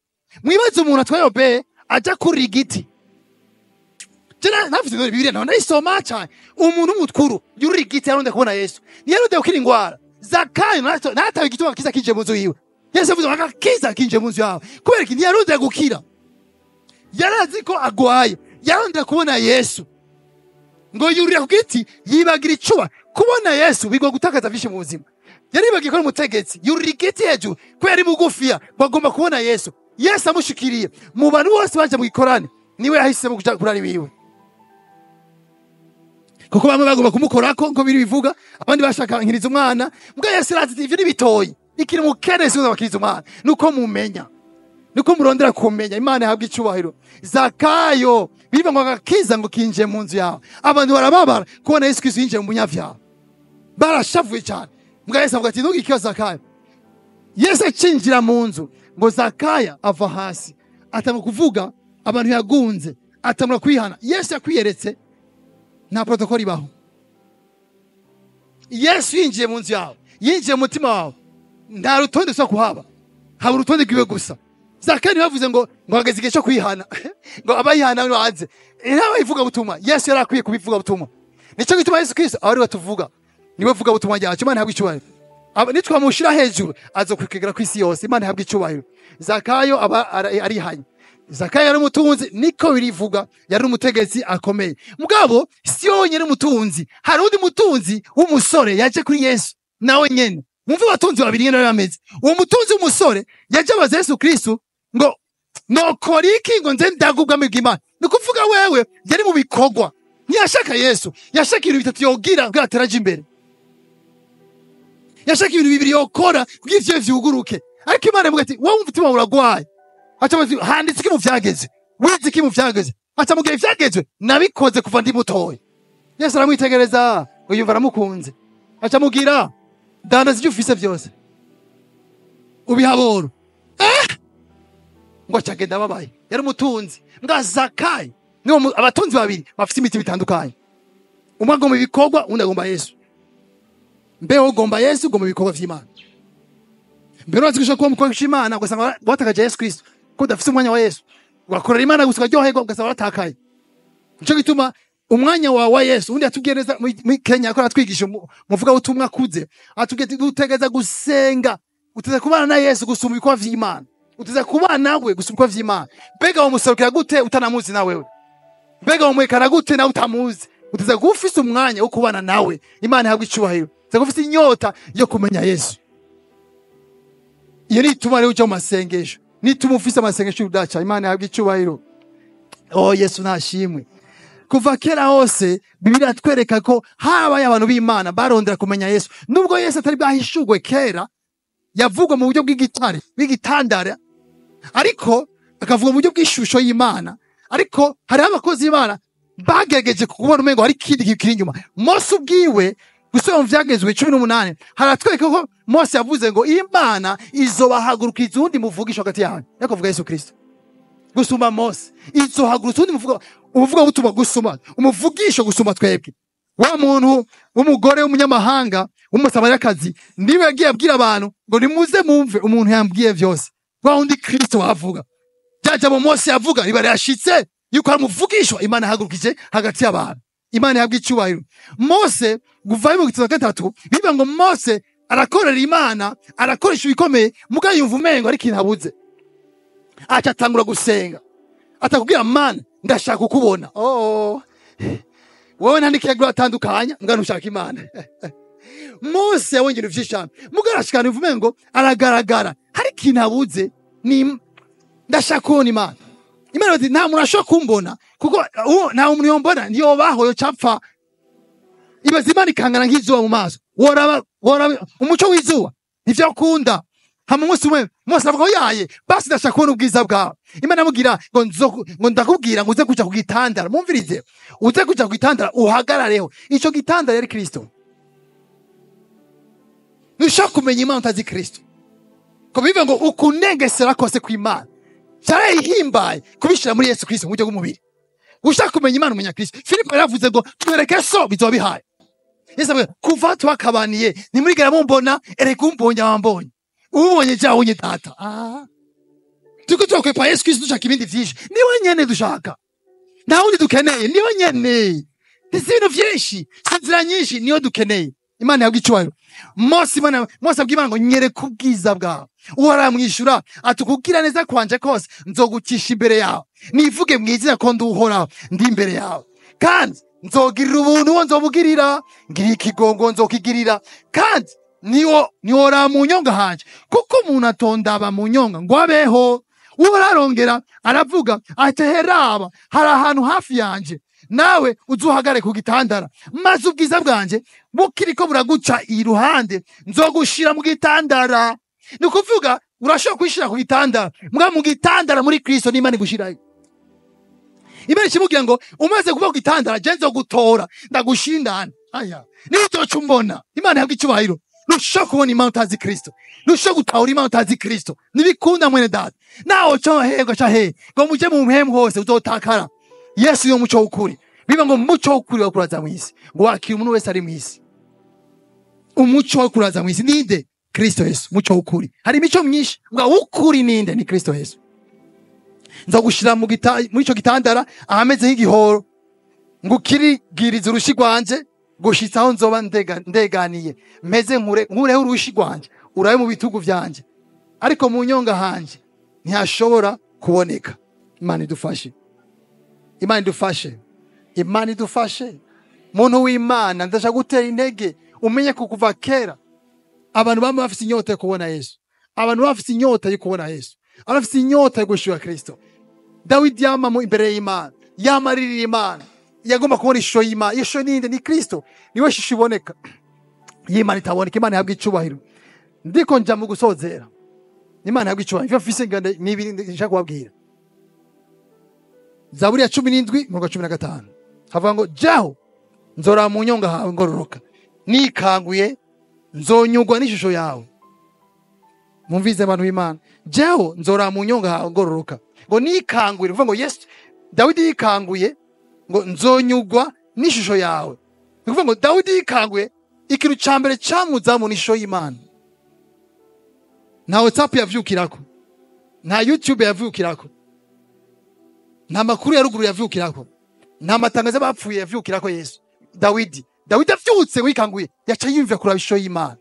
Speaker 1: Mwibaze umuntu atwaye obey aja kuri igiti. Jena navuze ngo Bibiliya naho nayisoma cyane. Umuntu mukuru yuri igiti yaronde kubona Yesu. Niyaronde gukira ingwara. Zakayo natawe igituma kiza kinje mu nzu yiwe. Yesu avuze ngo akakiza kinje mu nzu yawe. Kubera iki? Ntiyaronde gukira. Yarazi ko agwaye. Yaronde kubona Yesu. Ngo yurira ku giti yibagira icuba. Kubona Yesu bigwa gutakaza vyinshi mu buzima. Yaribagiye ko ari umutegetsi. Yurira igiti hejuru kubera ari mugufiya, ngo agomba kubona Yesu. Yesu amushikiriye. Mu bantu bose baje mu gikorane, niwe yahisemo kuja kurara iwiwe. Kuko bamwe bagomba kumukorako nko biri bivuga, abandi bashaka nkiriza umwana. Mbwa Yesu arazi ati ivyo ni bitoyi. Ikiri mukene si bakiriza umwana. Nuko mumenya. Nuko murondera kumenya. Imana ihabwa icyubahiro. Zakayo biva ngo agakiza ngo kinje mu nzu yawe. Abantu barababara kubona Yesu Kristo yinjiye mu munyavyaha. Barashavuye cyane. Mbwa Yesu avuga ati ntugikiyo Zakayo. Yesu acinjira mu nzu ngo Zakayo ava hasi. Atanga kuvuga abantu yagunze, atamura kwihana. Yesu yakwiyeretse, nta protokoli ibaho. Yesu yinjiye mu nzu yawe, yinjiye mu mutima wawe, nta rutonde ushobora kuhaba, haba urutonde rwiwe gusa. Zakayo ntibavuze ngo hageze igihe cyo kwihana, ngo abayihana baze. Inama ivuga butumwa, Yesu yari akwiye kubivuga butumwa. Nicyo gituma Yesu Kristo aba ariwe tuvuga, niwe vuga butumwa ryacu. Imana ihabwe icyubahiro. Nitwamushira hejuru azokwikegera ku isi yose. Imana ihabwe icyubahiro. Zakayo aba arihanye. Zakayo yari umutunzi, niko birivuga, yari umutegetsi akomeye. Mugabo si yonyene umutunzi, hari undi mutunzi w'umusore yaje kuri Yesu nawe nyene. Mumve abatunzi babiri nyene bari bameze. Uwo mutunzi w'umusore yaje abaza Yesu Kristo ngo nokora iki ngo nze ndagubwa mu bw'Imana. Ni ukuvuga wewe yari mu bikorwa, ntiyashaka Yesu, yashaka ibintu bitatu yogira kugira ateraje imbere. Yashaka ibintu bibiri yokora kugira ivyo vyuguruke. Ariko Imana ivuga ati wowe umutima uragwaye. Aca amubaza ati, handitse iki mu vyageze? Wize iki mu vyageze? Aca amubwira ivyagezwe nabikoze kuva ndi mutoya. Yesu aramwitegereza ngo yumva aramukunze. Aca amubwira dandaza ivyo ufise vyose ubihaboro. Ngo aca agenda ababaye. Yari umutunzi. Mbwa Zakayo niwo abatunzi babiri bafise imitima itandukanye. Umwe agomba ibikorwa, undi agomba Yesu. Mbeho ugomba Yesu, ugomba ibikorwa vy'Imana. Mbere urazi ko ushobora kuba umukozi w'Imana ugasanga watakaje Yesu Kristo, ko udafise umwanya wa Yesu. Ugakorera Imana gusa ukaryoherwa ugasanga watakaye. Nico gituma umwanya wawe wa Yesu, undi atubwiye neza muri Kenya ko aratwigisha umuvuga ubutumwa akuze, atubwiye ati utegereza gusenga, utegereza kubana na Yesu gusumba ibikorwa vy'Imana. Utegereza kubana nawe gusumba ibikorwa vy'Imana. Mbega womuserukira gute utanamuzi na wewe? Mbega womwekana gute nawe utamuzi? Uteza kuba ufise umwanya wo kubana nawe. Imana ihabwe icubahiro. Uteza kuba ufise inyota yo kumenya Yesu. Iyo nituma rero uja mu masengesho, nituma ufise amasengesho y'urudaca. Imana ihabwe icubahiro. Oh, Yesu nashimwe. Kuva kera hose Bibiliya iratwereka ko habaye abantu b'Imana barondera kumenya Yesu. Nubwo Yesu atari bwahishurwe kera, yavugwa mu buryo bw'igitare, bw'igitandara, ariko akavuga mu buryo bw'ishusho y'Imana. Ariko hariho abakozi b'Imana bagerageje kubona umengo hari ikindi kiri inyuma. Mose ubwiwe gusoma mu Vyagezwe 18 haratwereka ko Mose yavuze ngo Imana izobahagurukiza uwundi muvugisha hagati yanyu. Ariko avuga Yesu Kristo. Gusumba Mose, izohagurutsa uwundi muvuga, umuvuga butumwa gusuma, umuvugisho gusumba twebwe. Wa muntu w'umugore w'umunyamahanga w'umusamariyakazi niwe yagiye abwira abantu ngo nimuze mumve umuntu yambwiye vyose. Wa wundi Kristo wavuga. Rya jambo Mose yavuga riba rirashitse yuko ari umuvugishwa Imana yahagurukije hagati y'abantu. Imana ihabwe icubahiro. Mose kuva mu gitabo gatatu bivuga ngo Mose arakorera Imana, arakoresha ibikomeye, mugabo yumva umengo ari ikintu abuze. Aca atangura gusenga. Atakubwira Mana ndashaka kukubona. Oh. Wewe nta n'ikiyaga uratandukanya, mbwa ntushaka Imana. Mose yabonye ibintu vyinshi cane. Mugabo arashikana yumva umengo aragaragara. Hari ikintu abuze, ni ndashaka kubona Imana. Imana ati nta muntu ashobora kumbona kuko uwo nta muntu yombona ntiyobaho yocapfa. Ibaze Imana ikangana nk'izuba mu maso. Woraba, woraba umuco w'izuba ntivyakunda. Hama umunsi umwe Mose avuga ngo yaye basi ndashaka kubona ubwiza bwawe. Imana amubwira ngo ngo ndakubwira ngo uze kuja ku gitandara. Mumvirize, uze kuja ku gitandara uhagarareho. Ico gitandara yari Kristo. Ntushobora kumenya Imana utazi Kristo. Ko bivuga ngo ukunengesera kose kw'Imana cyarayihimbaye kubishira muri Yesu Kristo mu buryo bw'umubiri. Ushaka kumenya Imana umenya Kristo. Filipo yaravuze ngo twereke so bizoba bihaye. Yesu avuga kuva twakabaniye ntimurigera mumbona, erega umbonye wambonye. Ubonye ja ubonye data. Turiko turakwepa Yesu Kristo dushaka ibindi vyinshi. Niwe nyene dushaka. Nta wundi dukeneye, niwe nyene. Si ibintu vyinshi, si inzira nyinshi, niwe dukeneye. Imana yabwiye icubahiro. Mose Imana, Mose abwiye Imana ngo nyereka ubwiza bwawe. Uhoraho aramwishura ati ukugira neza kwanje kose nzogucisha imbere yawe. Nivuge mu izina ko ndi Uhoraho, ndi imbere yawe. Kandi nzogirira ubuntu uwo nzobugirira, ngirira ikigongo nzokigirira. Kandi niwo mu nyonga hanje, kuko umuntu atondaba mu nyonga ngo abeho. Uhoraho arongera aravuga ati heraba hari ahantu hafi yanje, nawe uzuhagare ku gitandara, maze ubwiza bwanje bukiriko buraguca iruhande, nzogushira mu gitandara. Ni ukuvuga urashobora kwishira ku gitandara, mbwa mu gitandara muri Kristo n'Imana igushirayo. Imana ikimubwira ngo umaze kuva ku gitandara je nzogutora ndagushindana. Aya niyo uzoca umbona. Imana ihabwe icubahiro. Ntushobora kubona Imana utazi Kristo. Ntushobora gutahura Imana utazi Kristo. Ntibikunda mwene data. Nawe uca hehe ugaca hehe ngo muje mu mpemu hose uzotakara. Yesu niwo muco w'ukuri. Biba ngo umuco w'ukuri wo kuraza mw'isi, ngo wakira umuntu wese ari mw'isi. Umuco wo kuraza mw'isi ninde? Kristo Yesu, umuco w'ukuri. Hari imico myinshi, ngo w'ukuri ninde? Ni Kristo Yesu. Nzogushira muri ico gitandara ahameze nk'igihoro, ngo ukirigirize urushi rwanje gushitsa aho nzoba ndeganiye, meze nkureho urushi rwanje urabe mu bitugu vyanje, ariko mu nyonga hanje ntihashobora kuboneka. Imana idufashe. Imana idufashe. Imana idufashe. Muntu w'Imana, ndashaka gutera intege umenye ko kuva kera abantu bamwe bafise inyota yo kubona Yesu. Abantu bafise inyota yo kubona Yesu. Abantu bafise inyota yo gushura Kristo. Dawidi yama mu imbere y'Imana, yamaririra Imana, yagomba kubona ishusho y'Imana. Iyo shusho ninde? Ni Kristo. Niwe shusho iboneka y'Imana itaboneka. Imana ihabwa icubahiro. Ndiko nja mu gusozera. Imana ihabwa icubahiro. Ivyo mfise ngande ni ibi nshaka kubabwira. Zaburi ya 17 umurongo wa 15 havuga ngo jaho nzora mu nyonga hawe ngororoka, nikanguye nzonyugwa n'ishusho yawe. Mumvize abantu b'Imana, jaho nzora mu nyonga hawe ngororoka, ngo nikanguye. Uvuga ngo Yesu Dawidi yikanguye ngo nzonyugwa n'ishusho yawe. Ni ukuvuga ngo Dawidi yikanguye, ikintu ca mbere camuzamu n'ishusho y'Imana. Nta WhatsApp yavyukirako, nta YouTube yavyukirako, nta makuru ya ruguru yavyukirako, nta matangazo y'abapfuye yavyukirako. Yesu Dawidi, Dawidi avyutse wikanguye, yaca yiyumvira kuraba ishusho y'Imana.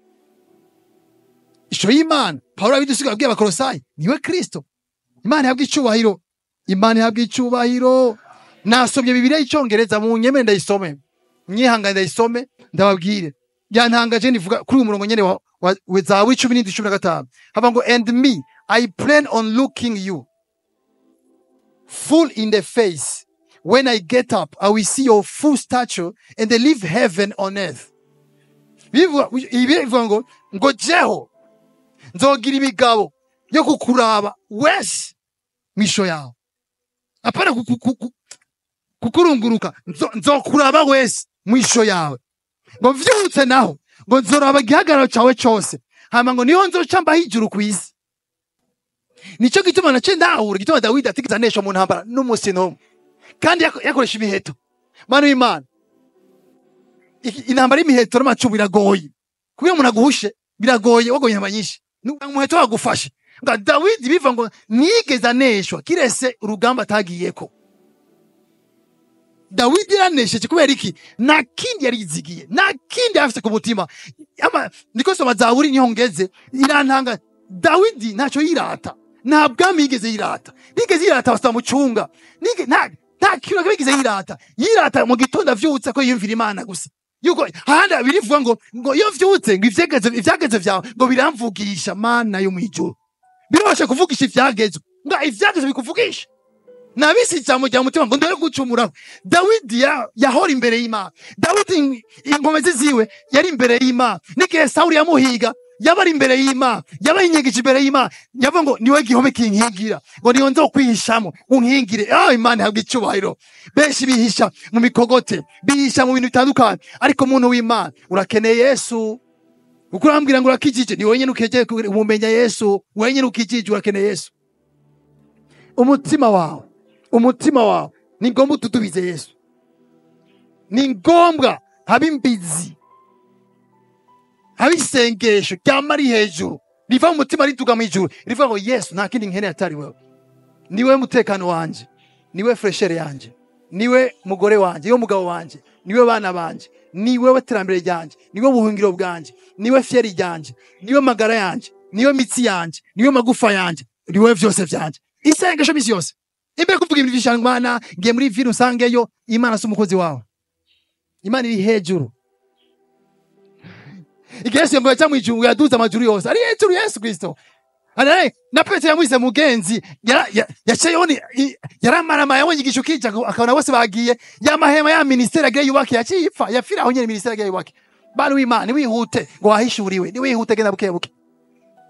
Speaker 1: Ishusho y'Imana Pawulo abidusiga abwiye Abakolosayi, niwe Kristo. Imana ihabwa icubahiro. Imana ihabwa icubahiro. Nasomye Bibiliya y'Icongereza, mu nyemere ndayisome. Mwihangane ndayisome ndababwire. Yantangaje nivuga kuri uyu murongo nyene wa Zaburi 17:15. Hava ngo: "And me, I plan on looking you full in the face. When I get up, I will see your full stature and leave heaven on earth." Ibi bivuga ngo jeho nzogira imigabo yo kukuraba wese misho yawe, apana kukurunguruka, nzokuraba wese mwisho yawe. Ngo mvyutse naho ngo nzoraba igihagararo cawe cose, hama ngo niho nzoca mbaho ijuru kw'isi. Nico gituma nace ndahura igituma Dawidi atigeze aneshwa mu ntambara n'umunsi n'umwe, kandi yakoresha imiheto. Mana w'Imana, intambara y'imiheto n'amacumu iragoye, kugira umuntu aguhushe biragoye, wagoye intambara nyinshi. Umuheto wagufashe. Ngo Dawidi biva ngo nigeze aneshwa kirese urugamba atagiyeko. Dawidi yaranesheje kubera iki? Nta kindi yarizigiye, nta kindi yari ku mutima. Ama niko soma Zaburi niho ngeze irantanga. Dawidi ntacyo yirata, nta bwami yigeze yirata, nigeze yirata batamucunga. Nta kintu yigeze yirata. Yirata mu gitondo avyutse ko yiyumvira Imana gusa, yuko hahandi birivuga ngo iyo vyutse ngo ivyageze vyawe ngo biramvugisha. Mana yo mwijuru, birabasha kuvugisha ivyagezwe, ngo ivyagezwe bikuvugisha nabisi ijambo rya mutima ngo ndore gucumuraho. Dawidi yahora imbere y'Imana. Dawidi inkomezi ziwe yari imbere y'Imana. N'igihe Sawuli yamuhiga yaba ari imbere y'Imana, yaba yinyegeje imbere y'Imana. Yavuga ngo niwe gihome kinkingira, ngo niyo nzokwihishamo unkingire. Ah, Imana ihabwa icyubahiro. Benshi bihisha mu mikogote, bihisha mu bintu bitandukanye, ariko umuntu w'Imana urakeneye Yesu. Uko urambwira ngo urakijije, ni wenyine ukegeye umumenya Yesu, wenyine ukijije urakeneye Yesu. Umutima wawe ni ngombwa utudubize Yesu, ni ngombwa habe imbizi, habe isengesho ryama ari hejuru, riva mu mutima riduga mu ijuru, rivuga ngo Yesu, nta kindi nkeneye atari wewe, niwe mutekano wanje, niwe fraîcheur yanje, niwe mugore wanje, niwe mugabo wanje, niwe bana banje, niwe terambere ryanje, niwe buhungiro bwanje, niwe fierté ryanje, niwe magara yanje, niwe mitsi yanje, niwe magufa yanje, niwe vyose vyanje. Isengesho misi yose imbere kuvuga ibintu vyinshi. Mana, ngiye muri ville usangeyo Imana si umukozi wawe. Imana iri hejuru. Igihe Yesu ngo yaca mw'ijuru, yaduze amajuru yose, ari hejuru Yesu Kristo. Anaye na Petero yamwise mugenzi, yaciye yoni yaramarama, yabonye igicu kija akabona bose bagiye, ya mahema ya ministeri agiye yubake yaciye ipfa, yapfira aho nyene ministeri agiye yubake. Bana w'Imana, niwihute ngo wahishuriwe, niwihute, genda buke buke.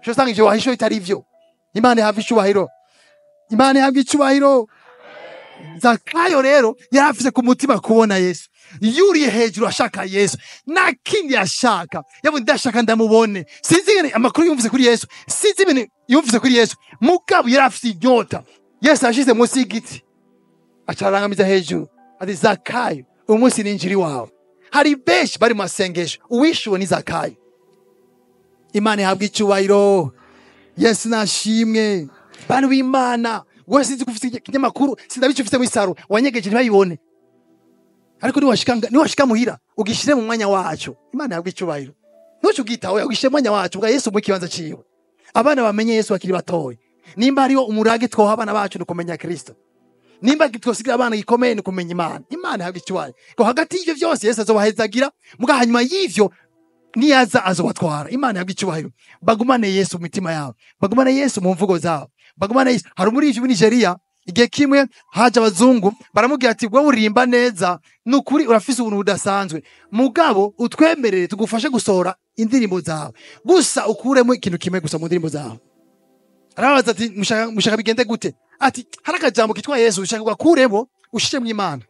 Speaker 1: Cyo usanga ivyo wahishuwe bitari ivyo. Imana ihabwa icubahiro, Imana ihabwa icubahiro. Zakayo rero yari afise ku mutima kubona Yesu. Yuriye hejuru ashaka Yesu, nta kindi yashaka. Yavuze ndashaka ndamubone. Sinzi ingene amakuru yumvise kuri Yesu, sinzi ibintu yumvise kuri Yesu, mugabo yari afise inyota. Yesu ashize munsi y'igiti, acarangamiza hejuru ati: "Zakayo, uyu munsi ninjira iwawe." Hari benshi bari mu masengesho, uwishuwe ni Zakayo. Imana ihabwa icyubahiro. Yesu nashimwe. Bantu b'Imana, wowe sinzi ko ufite ikinyamakuru, sindabico ufite muri wanyegeje ntibayibone, ariko niwashika muhira ugishire mu mwanya wacu. Imana ihabwa icyubahiro. Ntuce ugitaho, ugishire mu mwanya wacu bwa Yesu mu kibanza ciwe. Abana bamenye Yesu bakiri batoya. Nimba hariho umurage twoha abana bacu ni ukumenya Kristo. Nimba twosigira abana gikomeye ni ukumenya Imana. Imana ihabwa icyubahiro. Ngo hagati y'ivyo vyose Yesu azobahezagira, muga hanyuma y'ivyo niyaza azobatwara. Imana ihabwa icyubahiro. Bagumane Yesu mu mitima yabo, bagumane Yesu mu mvugo zabo, bagumane Yesu. Hari muri muri Nigeria igihe kimwe haje abazungu, baramubwira ati: "Wowe uririmba neza, ni ukuri urafise ubuntu budasanzwe, mugabo utwemerere tugufashe gusohora indirimbo zawe, gusa ukuremo ikintu kimwe gusa mu ndirimbo zawe." Arabaza ati: "Mushaka bigende gute?" Ati: "Hari akajambo kitwa Yesu, ushaka ugakuremo ushiremo Imana."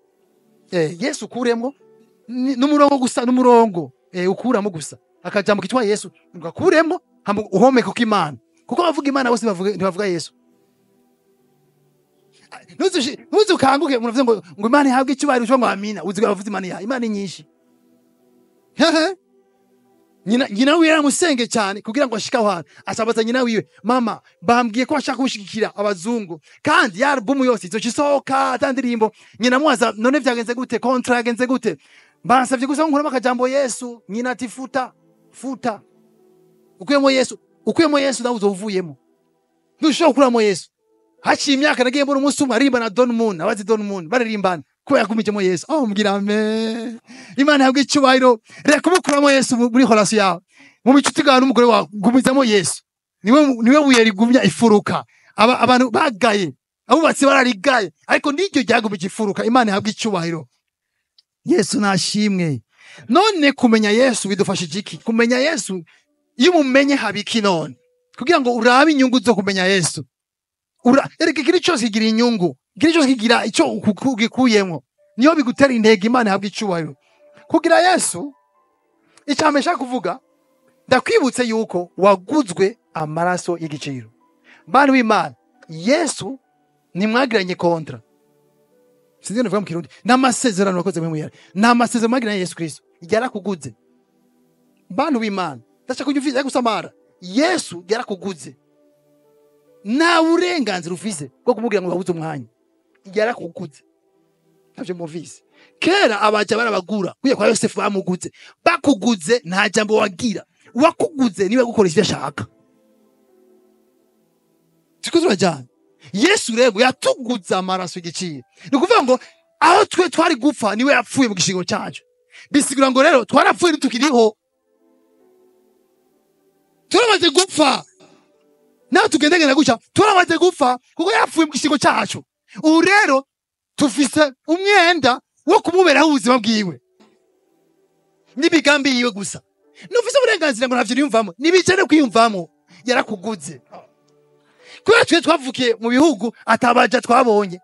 Speaker 1: Yesu ukuremo n'umurongo gusa, n'umurongo ukuramo gusa akajambo kitwa Yesu, ugakuremo hama uhomeke kuko Imana, kuko bavuga Imana bose ntibavuga Yesu. Ntuzi ukanguke umuntu avuze ngo Imana ihabwe icyubahiro, ushobora ngo amina, uzi bavuze Imana ya Imana ni nyinshi. Hehe. Nyina wiwe yaramusenge cyane kugira ngo ashike aho hantu. Asabaza nyina wiwe: "Mama, bambwiye ko bashaka kushigikira abazungu, kandi ya album yose izoca isohoka ata ndirimbo." Nyina amubaza: "None vyagenze gute? Contrat yagenze gute?" "Bansavye gusa nkuramo akajambo Yesu." Nyina ati: "Futa, futa, ukuyemo Yesu, ukuyemo Yesu nawe uzovuyemo, ntushobora gukuramo Yesu." Haciye imyaka nagiye mbona umunsi umwe aririmba na Don Moon. Abazi Don Moon baririmbana. Kuba yagumijemo Yesu. Oh, mbwira amen. Imana yabwiye icyubahiro. Reka kumukuramo Yesu muri relation yawe. Mu bicuti bwawe n'umugore wawe, gumizamo Yesu. Niwe buye rigumya ifuruka. Abantu bagaye, abubatsi bararigaye, ariko n'iryo ryagumije ifuruka. Imana ihabwe icyubahiro. Yesu nashimwe. None kumenya Yesu bidufashije iki? Kumenya Yesu, iyo umumenye habiki none? Kugira ngo urabe inyungu zo kumenya Yesu. Erega ikintu cyose kigira inyungu. Ikintu cyose kigira icyo ugikuyemo. Niyo bigutera intego. Imana ihabwe icyubahiro. Kugira Yesu, icya kuvuga, ndakwibutse yuko waguzwe amaraso y'igiciro. Bantu b'Imana, Yesu ntimwagiranye contrat. Sinzi nivuga mu Kirundi. N'amasezerano wakoze muri muyera. N'amasezerano mwagiranye Yesu Kristo. Yarakuguze. Bantu b'Imana, ndashaka kunyumviriza gusamara. Yesu yarakuguze. Nta burenganzira ufise bwo kumubwira ngo wabuze umwanya. Yarakuguze. Ntabyo muvise. Kera abaja barabagura. Kuya kwa Yosefu bamuguze. Bakuguze nta jambo wagira. Wakuguze niwe gukoresha ivyo ashaka. Turiko turajyana. Yesu rero yatuguze amaraso y'igiciro. Ni ukuvuga ngo aho twe twari gupfa niwe yapfuye mu gishingo cyacu. Bisigura ngo rero twarapfuye ntitukiriho. Turamaze gupfa. Nawe tugendagenda gutya turamaze gupfa kuko yapfuye mu gishingo cyacu. Ubu rero tufise umwenda wo kumuberaho ubuzima bwiwe n'imigambi yiwe gusa. Nufise uburenganzira ngo ntavyo niyumvamo, nibicane kwiyumvamo. Yarakuguze. Kubera twe twavukiye mu bihugu atabaja twabonye,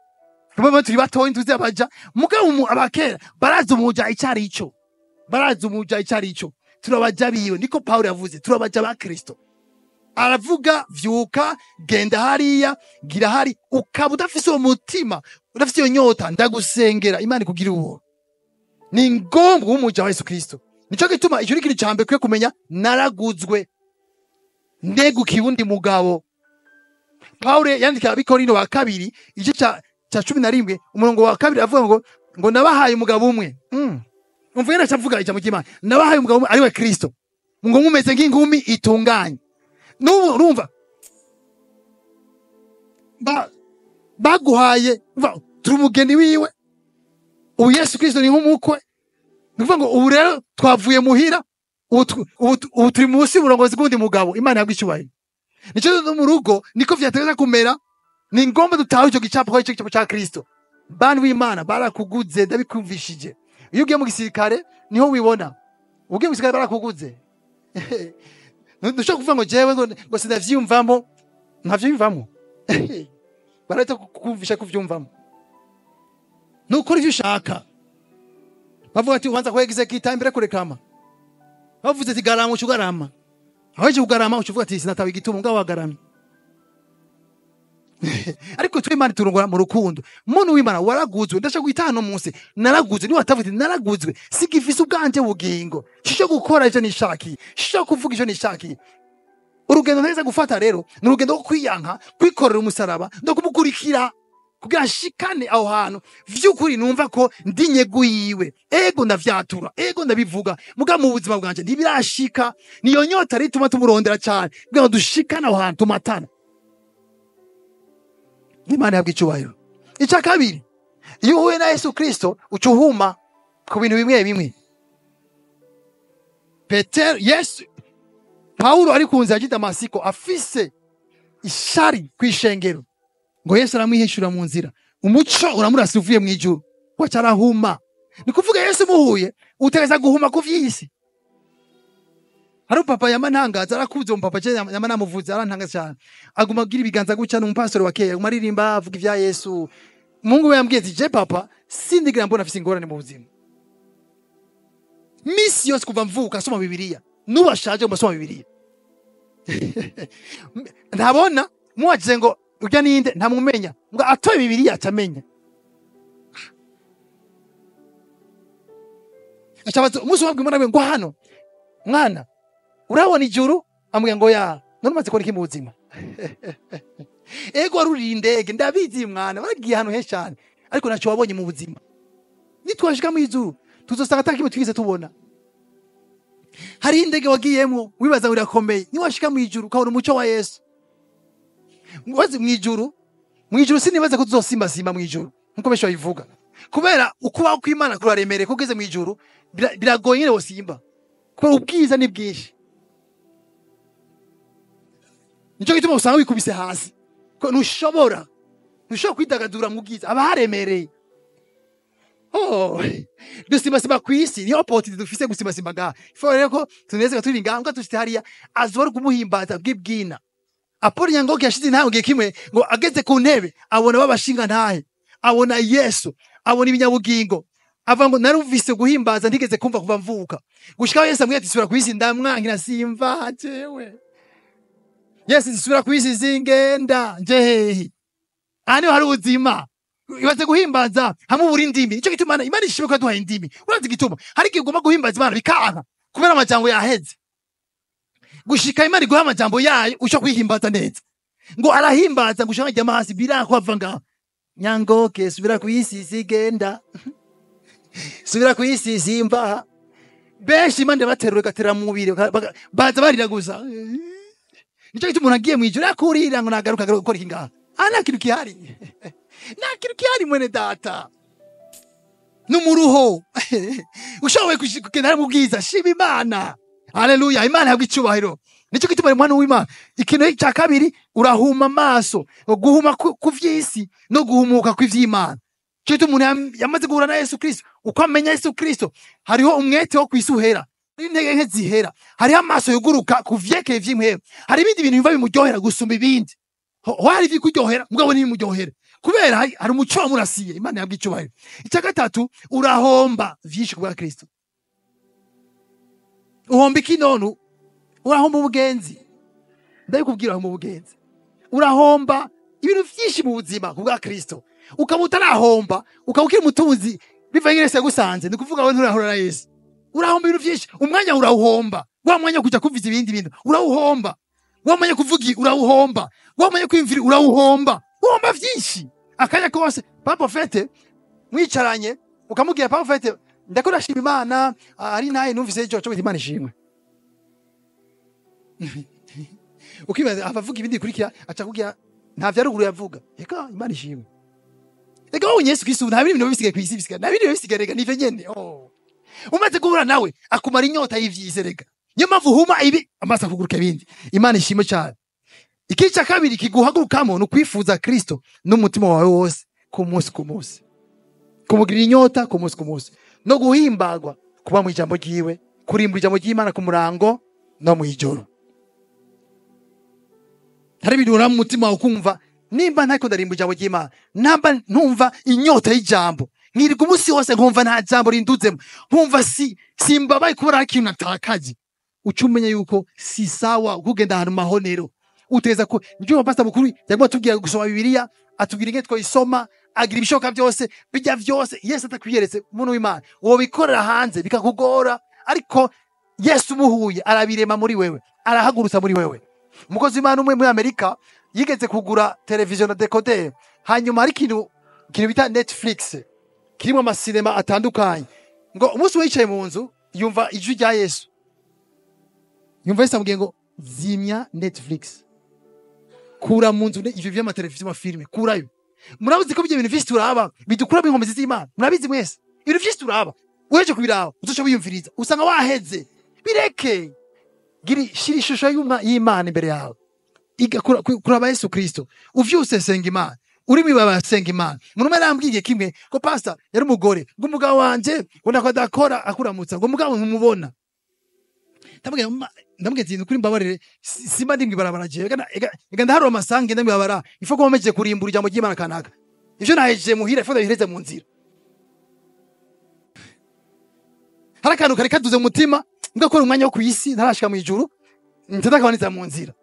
Speaker 1: tubamo turi batoyi tuzi abaja. Mugabo abakera barazi umuja icari ico, barazi umuja icari ico. Turabaja biwe, niko Paulo yavuze, turabaja ba Kristo. Aravuga vyuka, genda hariya, gira hari. Ukaba udafise uwo mutima, udafise iyo nyota, ndagusengera Imana ikugira ubuntu. Ni ngombwa umuja wa Yesu Kristo. Nico gituma ico ni ikintu ca mbere ukwiye kumenya, naraguzwe ndegukiye uwundi mugabo. Paulo yandika Abakorinto wa kabiri igice ca 11 umurongo wa 2 avuga ngo nabahaye umugabo umwe. Umva yera avuga ijambo ry'Imana, nabahaye umugabo umwe ariwe Kristo, ngo mumeze nk'ingumi itunganye. N'ubu urumva baguhaye, turi umugeni wiwe. Ubu Yesu Kristo ni nk'umukwe. Ni ukuvuga ngo ubu rero twavuye muhira, ubu turi munsi y'uburongozi bw'undi mugabo. Imana yabwiye icyubahiro. Nico no mu rugo niko vyategeza kumera. Ni ngombwa dutahe ico gicapo, ko ico gicapo ca Kristo. Bantu b'Imana, barakuguze, ndabikumvishije. Iyo ugiye mu gisirikare niho wibona. Ugiye mu gisirikare barakuguze. Ntushobora kuvuga ngo jewe ngo sindavyiyumvamo, ntavyiyumvamo. Barahita kukumvisha kuvyumvamo. Nukora ivyo ushaka. Bavuga ati ubanza ku execute imbere kurekama. Bavuze ati garama, ucugarama. Aho kugarama ucuvuga ati sinatawe igituma ngaho wagaramye. Ariko twe Imana turongora mu rukundo. Muntu w'Imana waraguzwe, ndashaka guhita hano munsi. Naraguzwe, niba watavuze naraguzwe, sigifise ubwanje bugingo. Shisho gukora ivyo nishakiye, shisho kuvuga ivyo nishakiye. Urugendo neza gufata rero ni urugendo rwo kwiyanka, kwikorera umusaraba no kumukurikira kugira nshikane aho hantu vy'ukuri numva ko ndi nyegu yiwe. Ego ndavyatura, ego ndabivuga, muga mu buzima bwanje ntibirashika. Niyo nyota rituma tumurondera cyane kugira ngo dushikane aho hantu tumatana. Imana yabwiye icyubahiro. Icya kabiri, iyo uhuye na Yesu Kristo uca uhuma ku bintu bimwe bimwe. Petero, Yesu, Paulo ari ku nzira ya Damasiko afise ishari kw'ishengero, ngo Yesu aramwihishura mu nzira, umuco uramurasa uvuye mu ijuru, waca arahuma. Ni kuvuga Yesu muhuye utegeza guhuma ku vy'isi. Hari papa yamantangaza, arakuze umupapa je yamanamuvuze, arantangaza cyane. Aguma agira ibiganza gutya, n'umupastor wa kera, aguma aririmba avuga ivya Yesu. Mungu we yambwiye ati je papa sindigira mbona afise ingorane mu buzima. Misi yose kuva mvuka asoma Bibiliya. Nubu ashaje ngo asoma Bibiliya. Ntabona muwagize ngo urya ninde ntamumenya, ngo atoye Bibiliya atamenya. Acabaza umunsi wabwe mbona ngo hano mwana urabona ijuru, ambwira ngo ya none umaze kubona iki mu buzima? Ego waruriye indege ndabizi mwana, waragiye ahantu henshi cyane, ariko ntacyo wabonye mu buzima. Nitwashika mu ijuru tuzosanga atakimwe twigeze tubona. Hari indege wagiyemwo wibaza ngo irakomeye, niwashika mu ijuru ukabona umuco wa Yesu. Wazi mu ijuru, mu ijuru sinibaza ko tuzosimbasimba mu ijuru nkuko benshi babivuga, Kubera ukubaho kw'Imana kuraremereye, ko ugeze mu ijuru biragoye nyene wosimba, kubera ubwiza ni bwinshi. Nico gituma usanga wikubise hasi, ko ntushobora kwidagadura mu bwiza, aba haremereye. Oh, dusimbasiba kw'isi niyo opportunity dufise gusimbasimba ngaha. Ifo rero ko tunezerwa turi ngaha, mbwa dushitse hariya azoba ari kumuhimbaza bw'ibwina. Apolo Nyangoke yashize intahe gihe kimwe ngo ageze ku ntebe abona babashinga ntahe, abona Yesu, abona ibinyabugingo, avuga ngo narumvise guhimbaza ntigeze kumva kuva mvuka. Gushika aho Yesu amubwira ati subira kw'isi, ndamwankira simva jewe. Yesu subira kw'isi singenda nje hehe? Aha niho hari ubuzima. Ibaze guhimbaza hamwe ubura indimi. Nico gituma Imana ishimwe ko yaduhaye indimi. Urazi igituma? Hari igihe ugomba guhimbaza Imana bikanka kubera amajambo yaheze. Gushika Imana iguha amajambo yayo ushobora kwihimbaza neza. Ngo arahimbaza ngo ushaka ajya hasi birako ava ngaho. Nyangoke subira kw'isi sigenda. Subira kw'isi simba. Benshi Imana baterura igatera mu mubiri baza barira gusa. Nico gituma umuntu agiye mw'ijuru akurira ngo nagaruka gukora iki ngaha. Ah, nta kintu gihari. Nta kintu gihari mwene data. N'umuruho. Ushoboye kugenda mu bwiza, shima Imana. Haleluya, Imana ihabwe icubahiro. Nico gituma umwana w'Imana. Ikintu cya kabiri, urahuma amaso, guhuma ku vy'isi no guhumuka kw'ivy'Imana. Nico gituma umuntu yamaze guhura na Yesu Kristo, uko amenya Yesu Kristo, hariho umwete wo kw'isi uhera, intege nke zihera, hariho amaso yuguruka ku vyerekeye ivy'impwemu, hari ibindi bintu biva bimuryohera gusumba ibindi. Ho hari ibikuryohera, mugabo ntibimuryohere. Kubera hari umuco wamurasiye, Imana ihabwe icubahiro. Icya gatatu, urahomba vyinshi kubwa Kristo. Uhomba iki none? Urahomba ubugenzi. Ndabikubwira, urahomba ubugenzi. Urahomba ibintu vyinshi mu buzima kubwa Kristo. Ukaba utarahomba, ukaba ukiri umutunzi, bivanye n'Yesu yagusanze, ni kuvuga wowe nturahura na Yesu. Urahomba ibintu vyinshi, umwanya urawuhomba. Wa mwanya wo kuja kumviza ibindi bintu, urawuhomba. Wa mwanya kuvuga urawuhomba. Wa mwanya kwiyumvira urawuhomba. Uhomba vyinshi. Akanya kose, Papa Fete mwicaranye, ukamubwira Papa Fete, ndakora shima Imana, ari naye numvise ico cyo Imana ishimwe. Ukibaza abavuga ibindi bikurikira, aca kugira nta vya ruguru yavuga. Eka Imana ishimwe. Eka wowe Yesu Kristo nta bindi bintu bisigaye kw'isi bisigaye. Nta bindi bintu bisigaye rega nivyo nyene. Oh. Umaze guhura nawe akumara inyota y'ivyize rega. Niyo mpamvu uhuma ibi amaso akuguruka ibindi. Imana ishimwe cyane. Ikica kabiri kiguhagurukamo ni ukwifuza Kristo n'umutima wawe wose ku munsi ku munsi. Kumugirira inyota ku munsi ku munsi. No guhimbagwa kuba mu ijambo ryiwe, kurimbura ijambo ry'Imana ku murango no mu ijoro. Hari ibintu uraba mu mutima wawe ukumva nimba ntariko ndarimba ijambo ry'Imana, namba ntumva inyota y'ijambo, nkirirwa umunsi wose nkumva nta jambo rinduzemo, nkumva simbabaye kubera ikintu natakaje. Uca umenya yuko si sawa kugenda ahantu mahonero. Uteza ko njye pastor mukuru yagomba atubwira gusoma Bibiliya, atubwira ingene twoyisoma, agira ibishoboka byose, bijya byose Yesu atakwiyeretse umuntu w'Imana. Wobikorera hanze bikakugora, ariko Yesu umuhuye arabirema muri wewe, arahagurutsa muri wewe. Umukozi w'Imana umwe muri Amerika yigeze kugura televiziyo na decoder, hanyuma hari ikintu bita Netflix kirimo amasinema atandukanye. Ngo umunsi wicaye mu nzu yumva ijwi rya Yesu, yumva Yesu amubwiye ngo zimya Netflix, kura mu nzu ivyo vy'amateleviziyo amafilme, kurayo. Murabizi ko ibyo bintu vyinshi turaba bidukura mu nkomezi z'Imana. Murabizi mwese ibintu vyinshi turaba, uheje kubiraba uzoca wiyumviriza usanga waheze. Bireke, shira ishusho y'Imana imbere yawe, iga kuraba Yesu Kristo, uvyuse senga Imana, uri mwibaba senga Imana. Umuntu umwe yarambwiye kimwe ko pastor yari umugore, ngo umugabo wanje ngo ndako adakora akuramutsa, ngo umugabo ntumubona. Ndamubwira ati kuri mbabarire, simba ndi mwibarabara jewe, ega ndaharura amasange ndi mwibarabara, ifo ko nkomeje kurimbura ijambo ry'Imana kanaka. Ivyo nahejeje muhira, ifo ndabihereze mu nzira. Hari akantu kari kaduze mu mutima, ngakora umwanya wo kw'isi ntarashika mw'ijuru, ntadakabaniza mu nzira.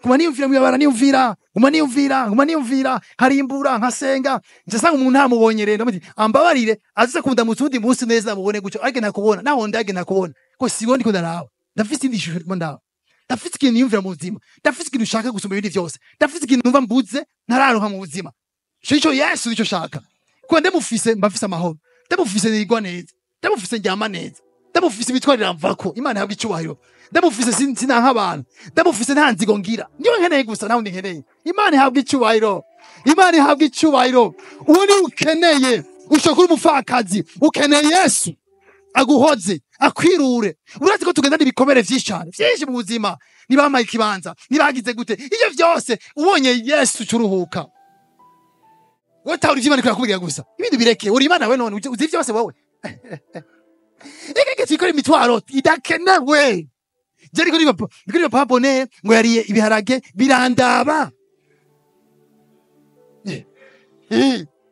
Speaker 1: Kuma niyumvira mwibabara, niyumvira, nguma niyumvira, nguma niyumvira, nkarimbura, nkasenga, nca nsanga umuntu ntamubonye rero, ndamuti ambabarire, aze kundamutsa uwundi munsi neza mubone gutyo, ariko ntakubona, naho ndage ntakubona, ko siwo ndiko ndaraba. Ndafise indi shusho ndiko ndaba. Ndafise ikintu niyumvira mu buzima, ndafise ikintu ushaka gusumba ibindi vyose, ndafise ikintu numva mbuze ntararonka mu buzima. Ico Yesu nico shaka. Kuko ndamufise mba mfise amahoro, ndamufise nirigwa neza, ndamufise ndyama neza, ndamufise imitwaro iramvako, Imana ihabwe icubahiro. Ndamufise sinanka abantu, ndamufise nta nzigo ngira, niwe nkeneye gusa, nta wundi nkeneye. Imana ihabwe icubahiro, Imana ihabwe icubahiro. Uwo ni ukeneye. Ushobora kuba umupfakazi, ukeneye Yesu aguhoze, akwirure. Urazi ko tugendana ibikomere vyinshi cane, vyinshi mu buzima. Nibamaye ikibanza, nibagize gute, ivyo vyose ubonye Yesu ucuruhuka. Wowe uri ivyo Imana ikora gusa, ibindi bireke. Uri Imana we none, uzi vyose wowe. Reka twikore imitwaro idakenewe. Je ariko niba Papa Bonheur ngo yariye ibiharage birandaba.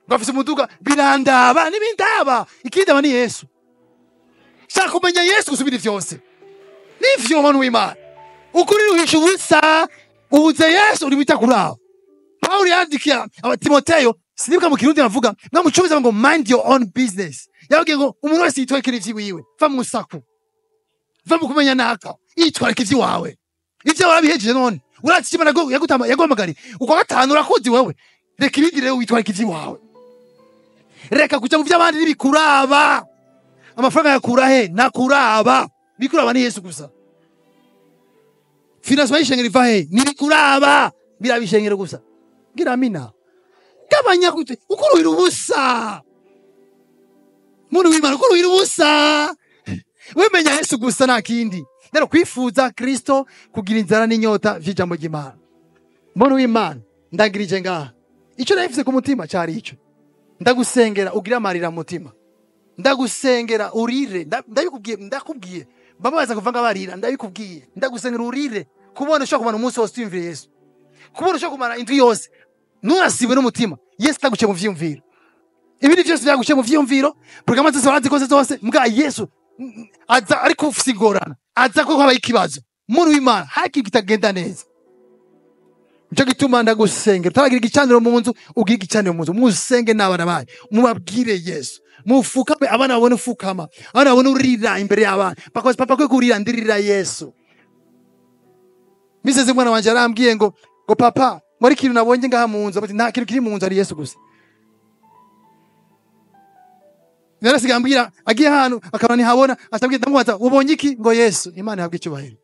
Speaker 1: Ngo afise umuduga birandaba, nibindaba. Ikindaba ni Yesu. Shaka kumenya Yesu gusubira vyose. Nivyo muntu w'Imana. Ukuri uhisha ubusa, ubuze Yesu uri bita kuraba. Paulo yandikiye aba Timoteyo, sinibuka mu Kirundi bavuga, no mu Cyongereza ngo mind your own business. Yababwiye ngo umuntu wese yitwarike ivyiwiwe, va mu saku. Va mu kumenya naka, yitwarike ivyiwawe. Ivyo warabihejeje none. Urazi Imana yagutama yaguhamagariye. Uko gatanu urakuzi wewe. Reka ibindi rero witwarike ivyiwawe. Reka kuja mu vy'abandi nibikuraba. Amafaranga yakura he? Nakuraba. Bikuraba ni Yesu gusa. Financement y'ishengero iva he? Nibikuraba. Biraba ishengero gusa. Ngira amina. Gabanya gute? Ukuruhira ubusa. Muntu w'Imana ukuruhira ubusa. Wemenya Yesu gusa nta kindi. Rero kwifuza Kristo, kugira inzara n'inyota vy'ijambo ry'Imana. Muntu w'Imana, ndangirije ngaha. Ico nahifise ku mutima cari ico. Ndagusengera ugira amarira mu mutima. Ndagusengera urire, ndabikubwiye, ndakubwiye. Baba baza kuvanga barira, ndabikubwiye. Ndagusengera urire. Kubona ushobora kumara umunsi wose wiyumvira Yesu. Kubona ushobora kumara indwi yose. Nturasibe n'umutima. Yesu ataguciye mu vyiyumviro. Ibindi vyose vyaguciye mu vyiyumviro, programme zose barazikoze zose, mbwa Yesu aza ariko ufise ingorane, aza ko habaye ikibazo. Muntu w'Imana, haki kitagenda neza. Nico gituma ndagusengera, utaragira igicaniro mu nzu, ugira igicaniro mu nzu, musenge n'abana banyu, mubabwire Yesu. Mufukame, abana babone ufukama, abana babone urira imbere y'abana. Bakoze papa kwe kurira, ndirira Yesu. Miseze mwana wanje arambwiye ngo papa, ngo ari ikintu nabonye ngaha mu nzu, ati nta kintu kiri mu nzu ari Yesu gusa. Narasigaye ambwira agiye ahantu akabona ntihabona, atabwira ndamubaza ubonye iki, ngo Yesu. Imana ihabwe icyubahiro.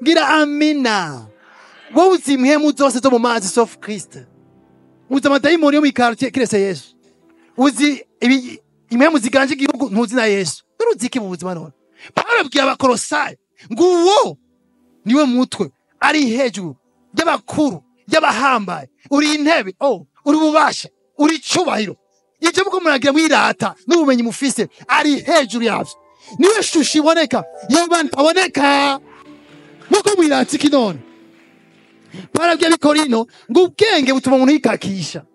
Speaker 1: Mbwira amina. Wowe uzi impwemu zose zo mu mazi sauf Christ. Uzi amadayimoni yo mu quartier kiretse Yesu. Uzi impwemu ziganje igihugu ntuzi na Yesu. None uzi iki mu buzima none? Paulo abwira Abakolosayi ngo uwo niwe mutwe ari hejuru y'abakuru y'abahambaye, uri intebe, oh, uri ububasha, uri icubahiro. Ivyo muko muragira mwirata n'ubumenyi mufise ari hejuru yavyo. Niwe shusho iboneka y'Imana itaboneka. Muko mwirata iki none? Paulo abwira Abikorino ngo ubwenge butuma umuntu yikakisha.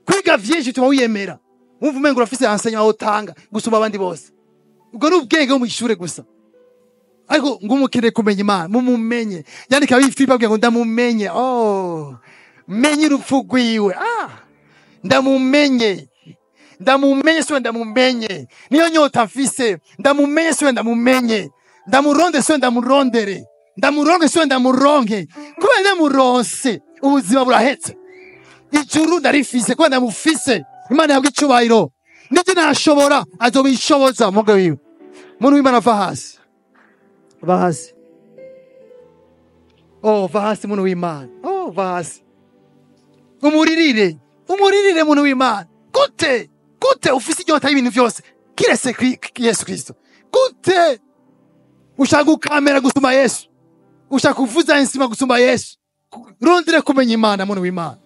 Speaker 1: Kwiga vyinshi bituma wiyemera. Wumva umengo urafise enseignement utanga gusumba abandi bose. Ubwo ni ubwenge bwo mw'ishure gusa. Ariko ngo umukeneye kumenya Imana, mumumenye. Yandika Abifilipi abwira ngo ndamumenye. Oh, menye urupfu rwiwe. Ah, ndamumenye. Ndamumenye siwe ndamumenye. Niyo nyota mfise. Ndamumenye siwe ndamumenye. Ndamuronde siwe ndamurondere. Ndamuronke siwe ndamuronke. Kubera ndamuronse, ubuzima burahetse. Ijuru ndarifise kubera ndamufise. Imana yabwa icubahiro. Nivyo ntashobora, azobishoboza mu mugabo wiwe. Muntu w'Imana va hasi. Va hasi. Oh, va hasi muntu w'Imana. Oh, va hasi. Umuririre. Umuririre muntu w'Imana. Gute? Gute ufise inyota y'ibintu vyose? Kiretse Yesu Kristo. Gute? Ushaka gukamera gusumba Yesu. Ushaka kuvuza insima gusumba Yesu. Rondere kumenya Imana muntu w'Imana.